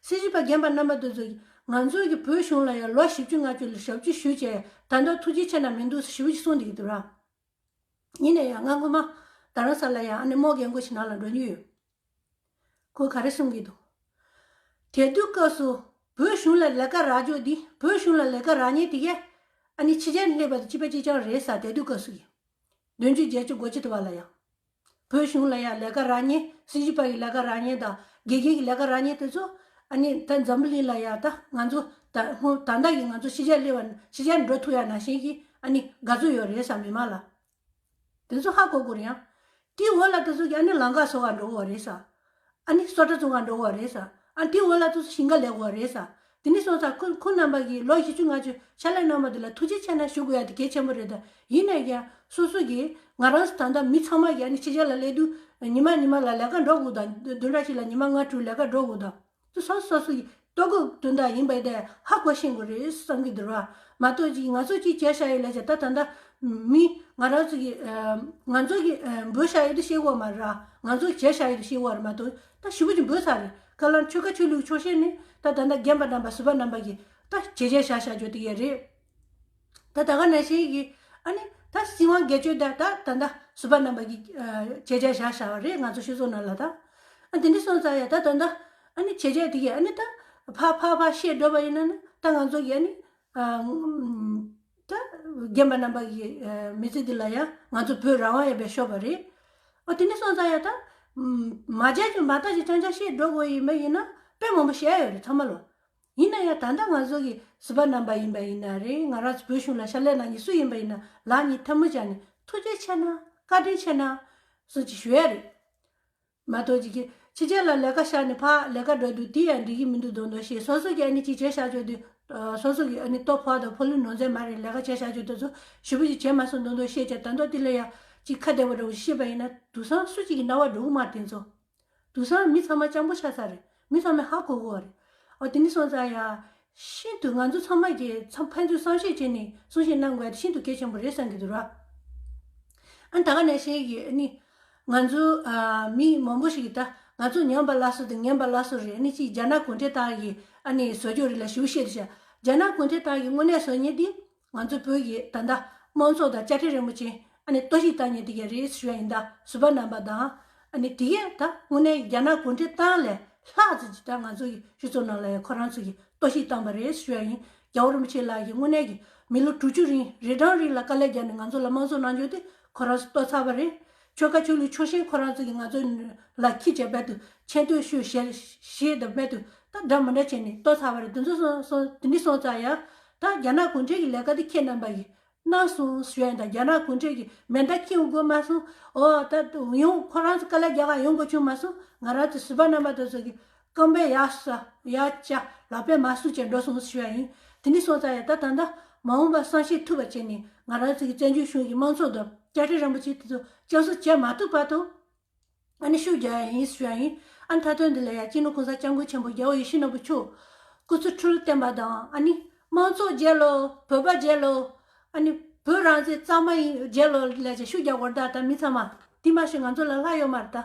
སྲིད་ཞུ་པ་རྒན་པ་རྣམ་པ་དེ་ཚོ་གིས་ང་ཚོ་གི་བོད་གཞུང་ལ་ཡང་ལོ་བཞི་བཅུ་ལྔ་བཅུ་ལ་ཞབས་ཕྱི་ཞུས་བྱས་ད་ལྟ་ཐུགས་རྗེ་ཆེ་ན་མི་འདུག་ཟེར་ཞེ་པོ་ཅིག་གསུངས་བསྡད་ཀྱི་འདུག་ར། ཡིན་ན་ཡང་ང་སྔོན་མ་རྡ་རམ་ས་ལ་ཡང་ཨ་ནེ་རྨོ་རྒན་རྒོན་ཞིག་ནང་ལ་འགྲོ་མྱོང་ཡོད། ཁོས་ག་རེ་གསུང་གི་འདུག་དེ་དུས་སྐབས་སུ་བོད་གཞུང་ལ་ལས་ཀ་རག་རྒྱུ་འདི་བོད་གཞུང་ལ་ལས་ཀ་རག་མཁན་དེ་གས་ཨ་ནེ་ཕྱི་རྒྱལ་སླེབས་པ་དང་གཅིག་པ་གཅིག་རྐྱང་རེད་ཟེར། དེ་དུས་སྐབས་སུ་གི་བདུན་ཅུ་བརྒྱད་ཅུ་གོ་གཅིག་དུ་བ་ལ་ཡང་། བོད་གཞུང་ལ་ཡང་ལས་ཀ་རག་མཁན། སྲིད་ཞུ་པ་ཡི་ལས་ཀ་རག་མཁན་དང་དགེ་རྒན་གྱི་ལས་ཀ་རག་མཁན་དེ་ཚོ་ཨ་ནི་ད་འཛམ་བུ་གླིང་ལ་ཡང་ད་ང་ཚོ་ད་སྔོན་ད་ལྟ་གི་ང་ཚོ་ཕྱི་རྒྱལ་སླེབས་པ་ཕྱི་རྒྱལ་འགྲོ་ཐུབ་ཡ་ནང་བཞིན་གྱི་ཨ་ནི་དགའ་ཚོར་ཡོད་རེད་ས་མི་མང་ལ། དེ་ཚོ་ཧ་གོ་དགོས་རེད་ཡང་། དེའི་འོག་ལ་དེ་ཚོ་གི་ཨ་ནི་ལམ་ཁ་བཟོ་ག་འགྲོ་དགོས་རེད་ས། ཨ་ནི་སོ་ཊ་བཙོང་ག་འགྲོ་དགོས་རེད་ས། ཨ་དེའི་འོག་ལ་དེ་ཚོ་ཞིང་ཁ་ལས་དགོས་རེད་ས། དེ་ནི་སོང་ཙང་ཁོ་ཁོ་རྣམ་པ་གིས་ལོ་བཞི་བཅུ་ལྔ་བཅུ་ཕྱག་ལས་གནང་བ་དེ་ལ་ཐུགས་རྗེ་ཆེ་ན་ཞུ་དགོས་ཡ་དེ་གལ་ཆེན་པོ་རེད་ད། ཡིན་ན་ཡང་སོ་སོ་གིས་ང་རང་ཚོ་ད་ལྟ་མི་ཚང་མ་གིས་ཨ་ནི་ཕྱི་རྒྱལ་ལ་སླེབས་དུས་ཉི་མ་ཉི་མ་ལ་ལས་ཀ་འགྲོ་དགོས་དང་བདུན་ཕྲག་གཅིག་ལ་ཉི་མ་ལྔ་དྲུག་ལས་ཀ་འགྲོ་དགོས་དང་། དེ་སོ་སོ་སོ་སོ་གིས་ལྟོ་གོས་དོན་དག་ཡིན་པ་དེ་ཧ་གོ་ཤེས་དགོས་རེད་བསམ་གྱི་འདུག་ར། མ་གཏོགས་ཅིག་ང་ཚོ་གཅིག་བྱས་བཞག་ཡོད་ལས་བྱས་ད་ད་ལྟ་མི་ང་རང་ཚོ་གི་ང་ཚོ་གི་འབོད་བཞག་ཡོད་དུ་ཤེས་དགོས་མ་རེད་ར། ང་ཚོ་གི་བྱས་བཞག་ཡོད་དུ་ཤེས་དགོས་རེད་མ་གཏོགས་ད་ཞེ་པོ་ཅིག་འབོད་ཚར་རེད། ཁ་ལ་ཆོལ་ཁ་ཆོས་ལུགས་ཕྱོགས་ཞེན་ནི་ད་ད་ལྟ་རྒན་པ་རྣམ་པ་ཟུར་པ་རྣམ་པ་གིས་ད་བྱས་བྱས་བཞག་བཞག་རྒྱུ་དེ་གས་རེད། ད་ད་ག་ནང་བཞིན་གྱི་ཨ་ནི་ད་སྲིད་དབང་སྒེར་གཅོད་ད་ད་ད་ད་ཟུར་པ་རྣམ་པ་གི་བྱས་རྗེས་བཞག་བཞག་པ་རེད་ང་ཚོ་སྤྱི་ཚོགས་ནང་ལ་ད། ཨ་དེ་འདྲ་སོང་ཙང་ཡ་ད་ད་ད་ཨ་ནི་བྱས་རྗེས་དེ་གས་ཨ་ནི་ད་ཕ་ཕ་ཕ་བཤད་འགྲོ་བ་ཡིན་ན་ནི་ད་ང་ཚོ་གི་ཨ་ནི་ད་རྒན་པ་རྣམ་པ་གི་མི་ཚེ་འདི་ལ་ཡ་ང་ཚོ་བོད་རང་དབང་ཡོད་པའི་ཤོག་པ་རེད། ཨ་དེ་འདྲ་སོང་ཙང་ཡ་ད་མ་བྱས་ཀྱི་མ་ད་ཅི་ཅང་ཅང་བཤད་འགྲོ་དགོས་ཡིན་པ་ཡིན་ན་དཔེ་མང་པོ་བཤད་ཡོད་རེད་ཚང་མ་ལོ། ཡིན་ན་ཡང་ད་ལྟ་ང་ཚོ་གི་ཟུར་པ་རྣམ་པ་ཡིན་པ་ཡིན་ན་རེད། ང་རང་ཚོ་བོད་གཞུང་ལ་ཕྱག་ལས་གནང་མཁན་སུ་ཡིན་པ་ཡིན་ན་ལག་གཉིས་ཐལ་མོ་སྦྱར་ནས་ཐུགས་རྗེ་ཆེ་གནང་བཀའ་དྲིན་ཆེ་གནང་སོགས་ཀྱི་ཞུ་ཡ་རེད། མ་གཏོགས་ཅིག་གི་ཕྱི་རྒྱལ་ལ་ལས་ཀ་བཞག་ནས་ཕར་ལས་ཀ་འགྲོ་དུས་དེ་ཡང་འགྲིག་གི་མི་འདུག་མདོག་མདོག་བཤད། སོ་སོ་གི་ཨ་ནི་ཅིག་བྱས་བཞག་ཆོག་དུས་སོ་སོ་གི་ཨ་ནི་ལྟོ་ཕོག་དང་ཕོ་ལུས་ནོར་རྫས་མ་རེད་ལས་ཀ་བྱས་བཞག་ཆོག་དུས་ཚོ་ཞེ་པོ་ཅིག་བྱས་མ་སོང་མདོག་མདོག་བཤད་བྱས་ད་མདོག་དེ་ལ་ཡང་ཅིག་ཁ་བདེ་བོ་འདྲ་བོ་བཤད་པ་ཡིན་ན་དུས་སང་སུ་གཅིག་གི་རྣ་བ་འགྲོ་གི་མ་རེད་དེ་ཚོ། དུས་སང་མི་ཚང་མ་སྤྱང་པོ་ཆགས་ཚར་རེད། མི་ཚང་མས་ཧ་གོ་གོ་བ་རེད། ཨོ་དེ་ནི་སོང་ཙང་ཡ། ཤིན་ཏུ་ང་ཚོ་ཚང་མ་གིས་ཚང་ཕན་ཚུན་བསམ་ཤེས་བྱས་ནས་གསུང་བཤད་གནང་དགོས་ཡ་དེ་ཤིན་ཏུ་གལ་ཆེན་པོ་རེད་བསམ་གྱི་འདུག་ར། ཨ་ད་ག་ནང་བཞིན་གྱི་ཨ་ནི་ང་ཚོ་ཨ་མི་མང་པོ་ཞིག་གིས་ད་ང་ཚོ་ཉམས་པ་སླར་གསོ་དང་ངན་པ་སླར་གསོ་རེད། ཨ་ནི་ཅིག་རྒྱ་ནག་གུང་ཁྲན་ཏང་གི་ཨ་ནི་བཟོ་བཅོས་རིགས་ལ་ཞེ་པོ་བཤད་འདུག་ཤག་རྒྱ་ནག་གུང་ཁྲན་ཏང་གི་དངོས་གནས་བཟོ་མཁན་དེ། ང་ཚོ་བོད་ཀྱི་ད་ལྟ་དམངས་གཙོ་དང་བཅའ་ཁྲིམས་རིན་པོ་ཆེ་ཨ་ནི་གཏོར་བཤིག་བཏང་མཁན་དེ་ག་རེད་ཞུ་ཡ་ཡིན། ད་ཟུར་པ་རྣམ་པ་དང་ཨ་ནི་དེ་གས་ད་དངོས་གནས་རྒྱ་ནག་གུང་ཁྲན་ཏང་ལས་ལྷག་ཙམ་ཅིག་ད་ང་ཚོ་ཡི་སྤྱི་ཚོགས་ནང་ལ་ཡང་ཁོ་རང་ཚོ་གིས་གཏོར་བཤིག་བཏང་པ་རེད་ཞུ་ཡ་ཡིན། རྒྱལ་བ་རིན་པོ་ཆེ་ལགས་ཀྱིས་དངོས་གནས་ཀྱི་མི་ལོ་དྲུག་ཅུ་རིང་རིན་ཐང་རིང་ལ་དཀའ་ལས་བརྒྱབ་ནས་ང་ཚོ་ལ་དམངས་གཙོ་གནང་རྒྱུ་དེ་ཁོ་རང་ཚོ་གཏོར་ཚར་བ་རེད། ཆོལ་ཁ་ཆོས་ལུགས་ཕྱོགས་ཞེན་ཁོ་རང་ཚོ་གིས་ང་ཚོ་ལ་ཁྱི་བྱས་པད་དུ་མཆན་ཐོ་ཞུ་ཞེས་ཞེས་དང་མེད་དུ་ད་འདྲ་མི་འདྲ་བྱས་ནས་གཏོར་ཚར་བ་རེད། དེ་ཚོ་སོང་སོང་དེ་འདྲ་སོང་ཙང་ཡང་ད་རྒྱ་ནག་གུང་ཁྲན་གྱི་ལས་ཀ་དེ་ཁྱེད་རྣམ་པ་ཡིས་གནང་སོང་ཞུ་ཡ་ཡིན། ད་རྒྱ་ནག་གུང་ཁྲན་གྱི་མེ་མདའ་ཁྱེར་ཡོང་དགོས་མ་སོང་། ཨོ་ད་ཡོང་ཁོ་རང་ཚོ་དཀའ་ལས་རྒྱག་ག་ཡོང་དགོས་བྱུང་མ་སོང་། ང་རང་ཚོ་ཟུར་པ་རྣམ་པ་དེ་ཚོ་གིས་རྐང་པས་ཡར་ཟ་ཡར་བཅག་ལག་པས་མར་བསུ་བྱས་འགྲོ་སོང་ཞུ་ཡ་ཡིན། དེ་འདྲ་སོང་ཙང་ཡང་ད་ད་ལྟ་མ་འོངས་པ་བསམ་ཤེས་ཐུབ་པ་བྱས་ནས་ང་རང་ཚོ་གི་བཙན་བྱོལ་གཞུང་གི་དམངས་གཙོ་དང་བཅའ་ཁྲིམས་རིན་པོ་ཆེ་དེ་ཚོ་སྐྱབས་གསོ་བྱེད་མ་ཐུབ་བར་དུ། ཨ་ནི་ཤུགས་རྒྱག་ཡ་ཡིན་ཞུ་ཡ་ཡིན། ཨ་ནི་མཐའ་དོན་འདི་ལ་ཡ་སྤྱི་ནོར་གོང་ས་སྐྱབས་མགོན་ཆེན་པོ་རྒྱལ་བ་ཡིད་བཞིན་ནོར་བུ་མཆོག་སྐུ་ཚེ་ཁྲི་ལོ་བརྟན་པ་དང་། ཨ་ནི་དམངས་གཙོ་རྒྱལ་ལོ། བོད་པ་རྒྱལ་ལོ། ཨ་ནི་བོད་རང་བཙན་གཙང་མ་ཡིན་རྒྱལ་ལོ་ལབ་བྱས་ཤུགས་རྒྱག་དགོས་རེད་ད། ད་མི་ཚང་མ་དེ་མ་ཤེས་ང་ཚོ་ལ་ལྷག་ཡོད་མ་རེད་ད།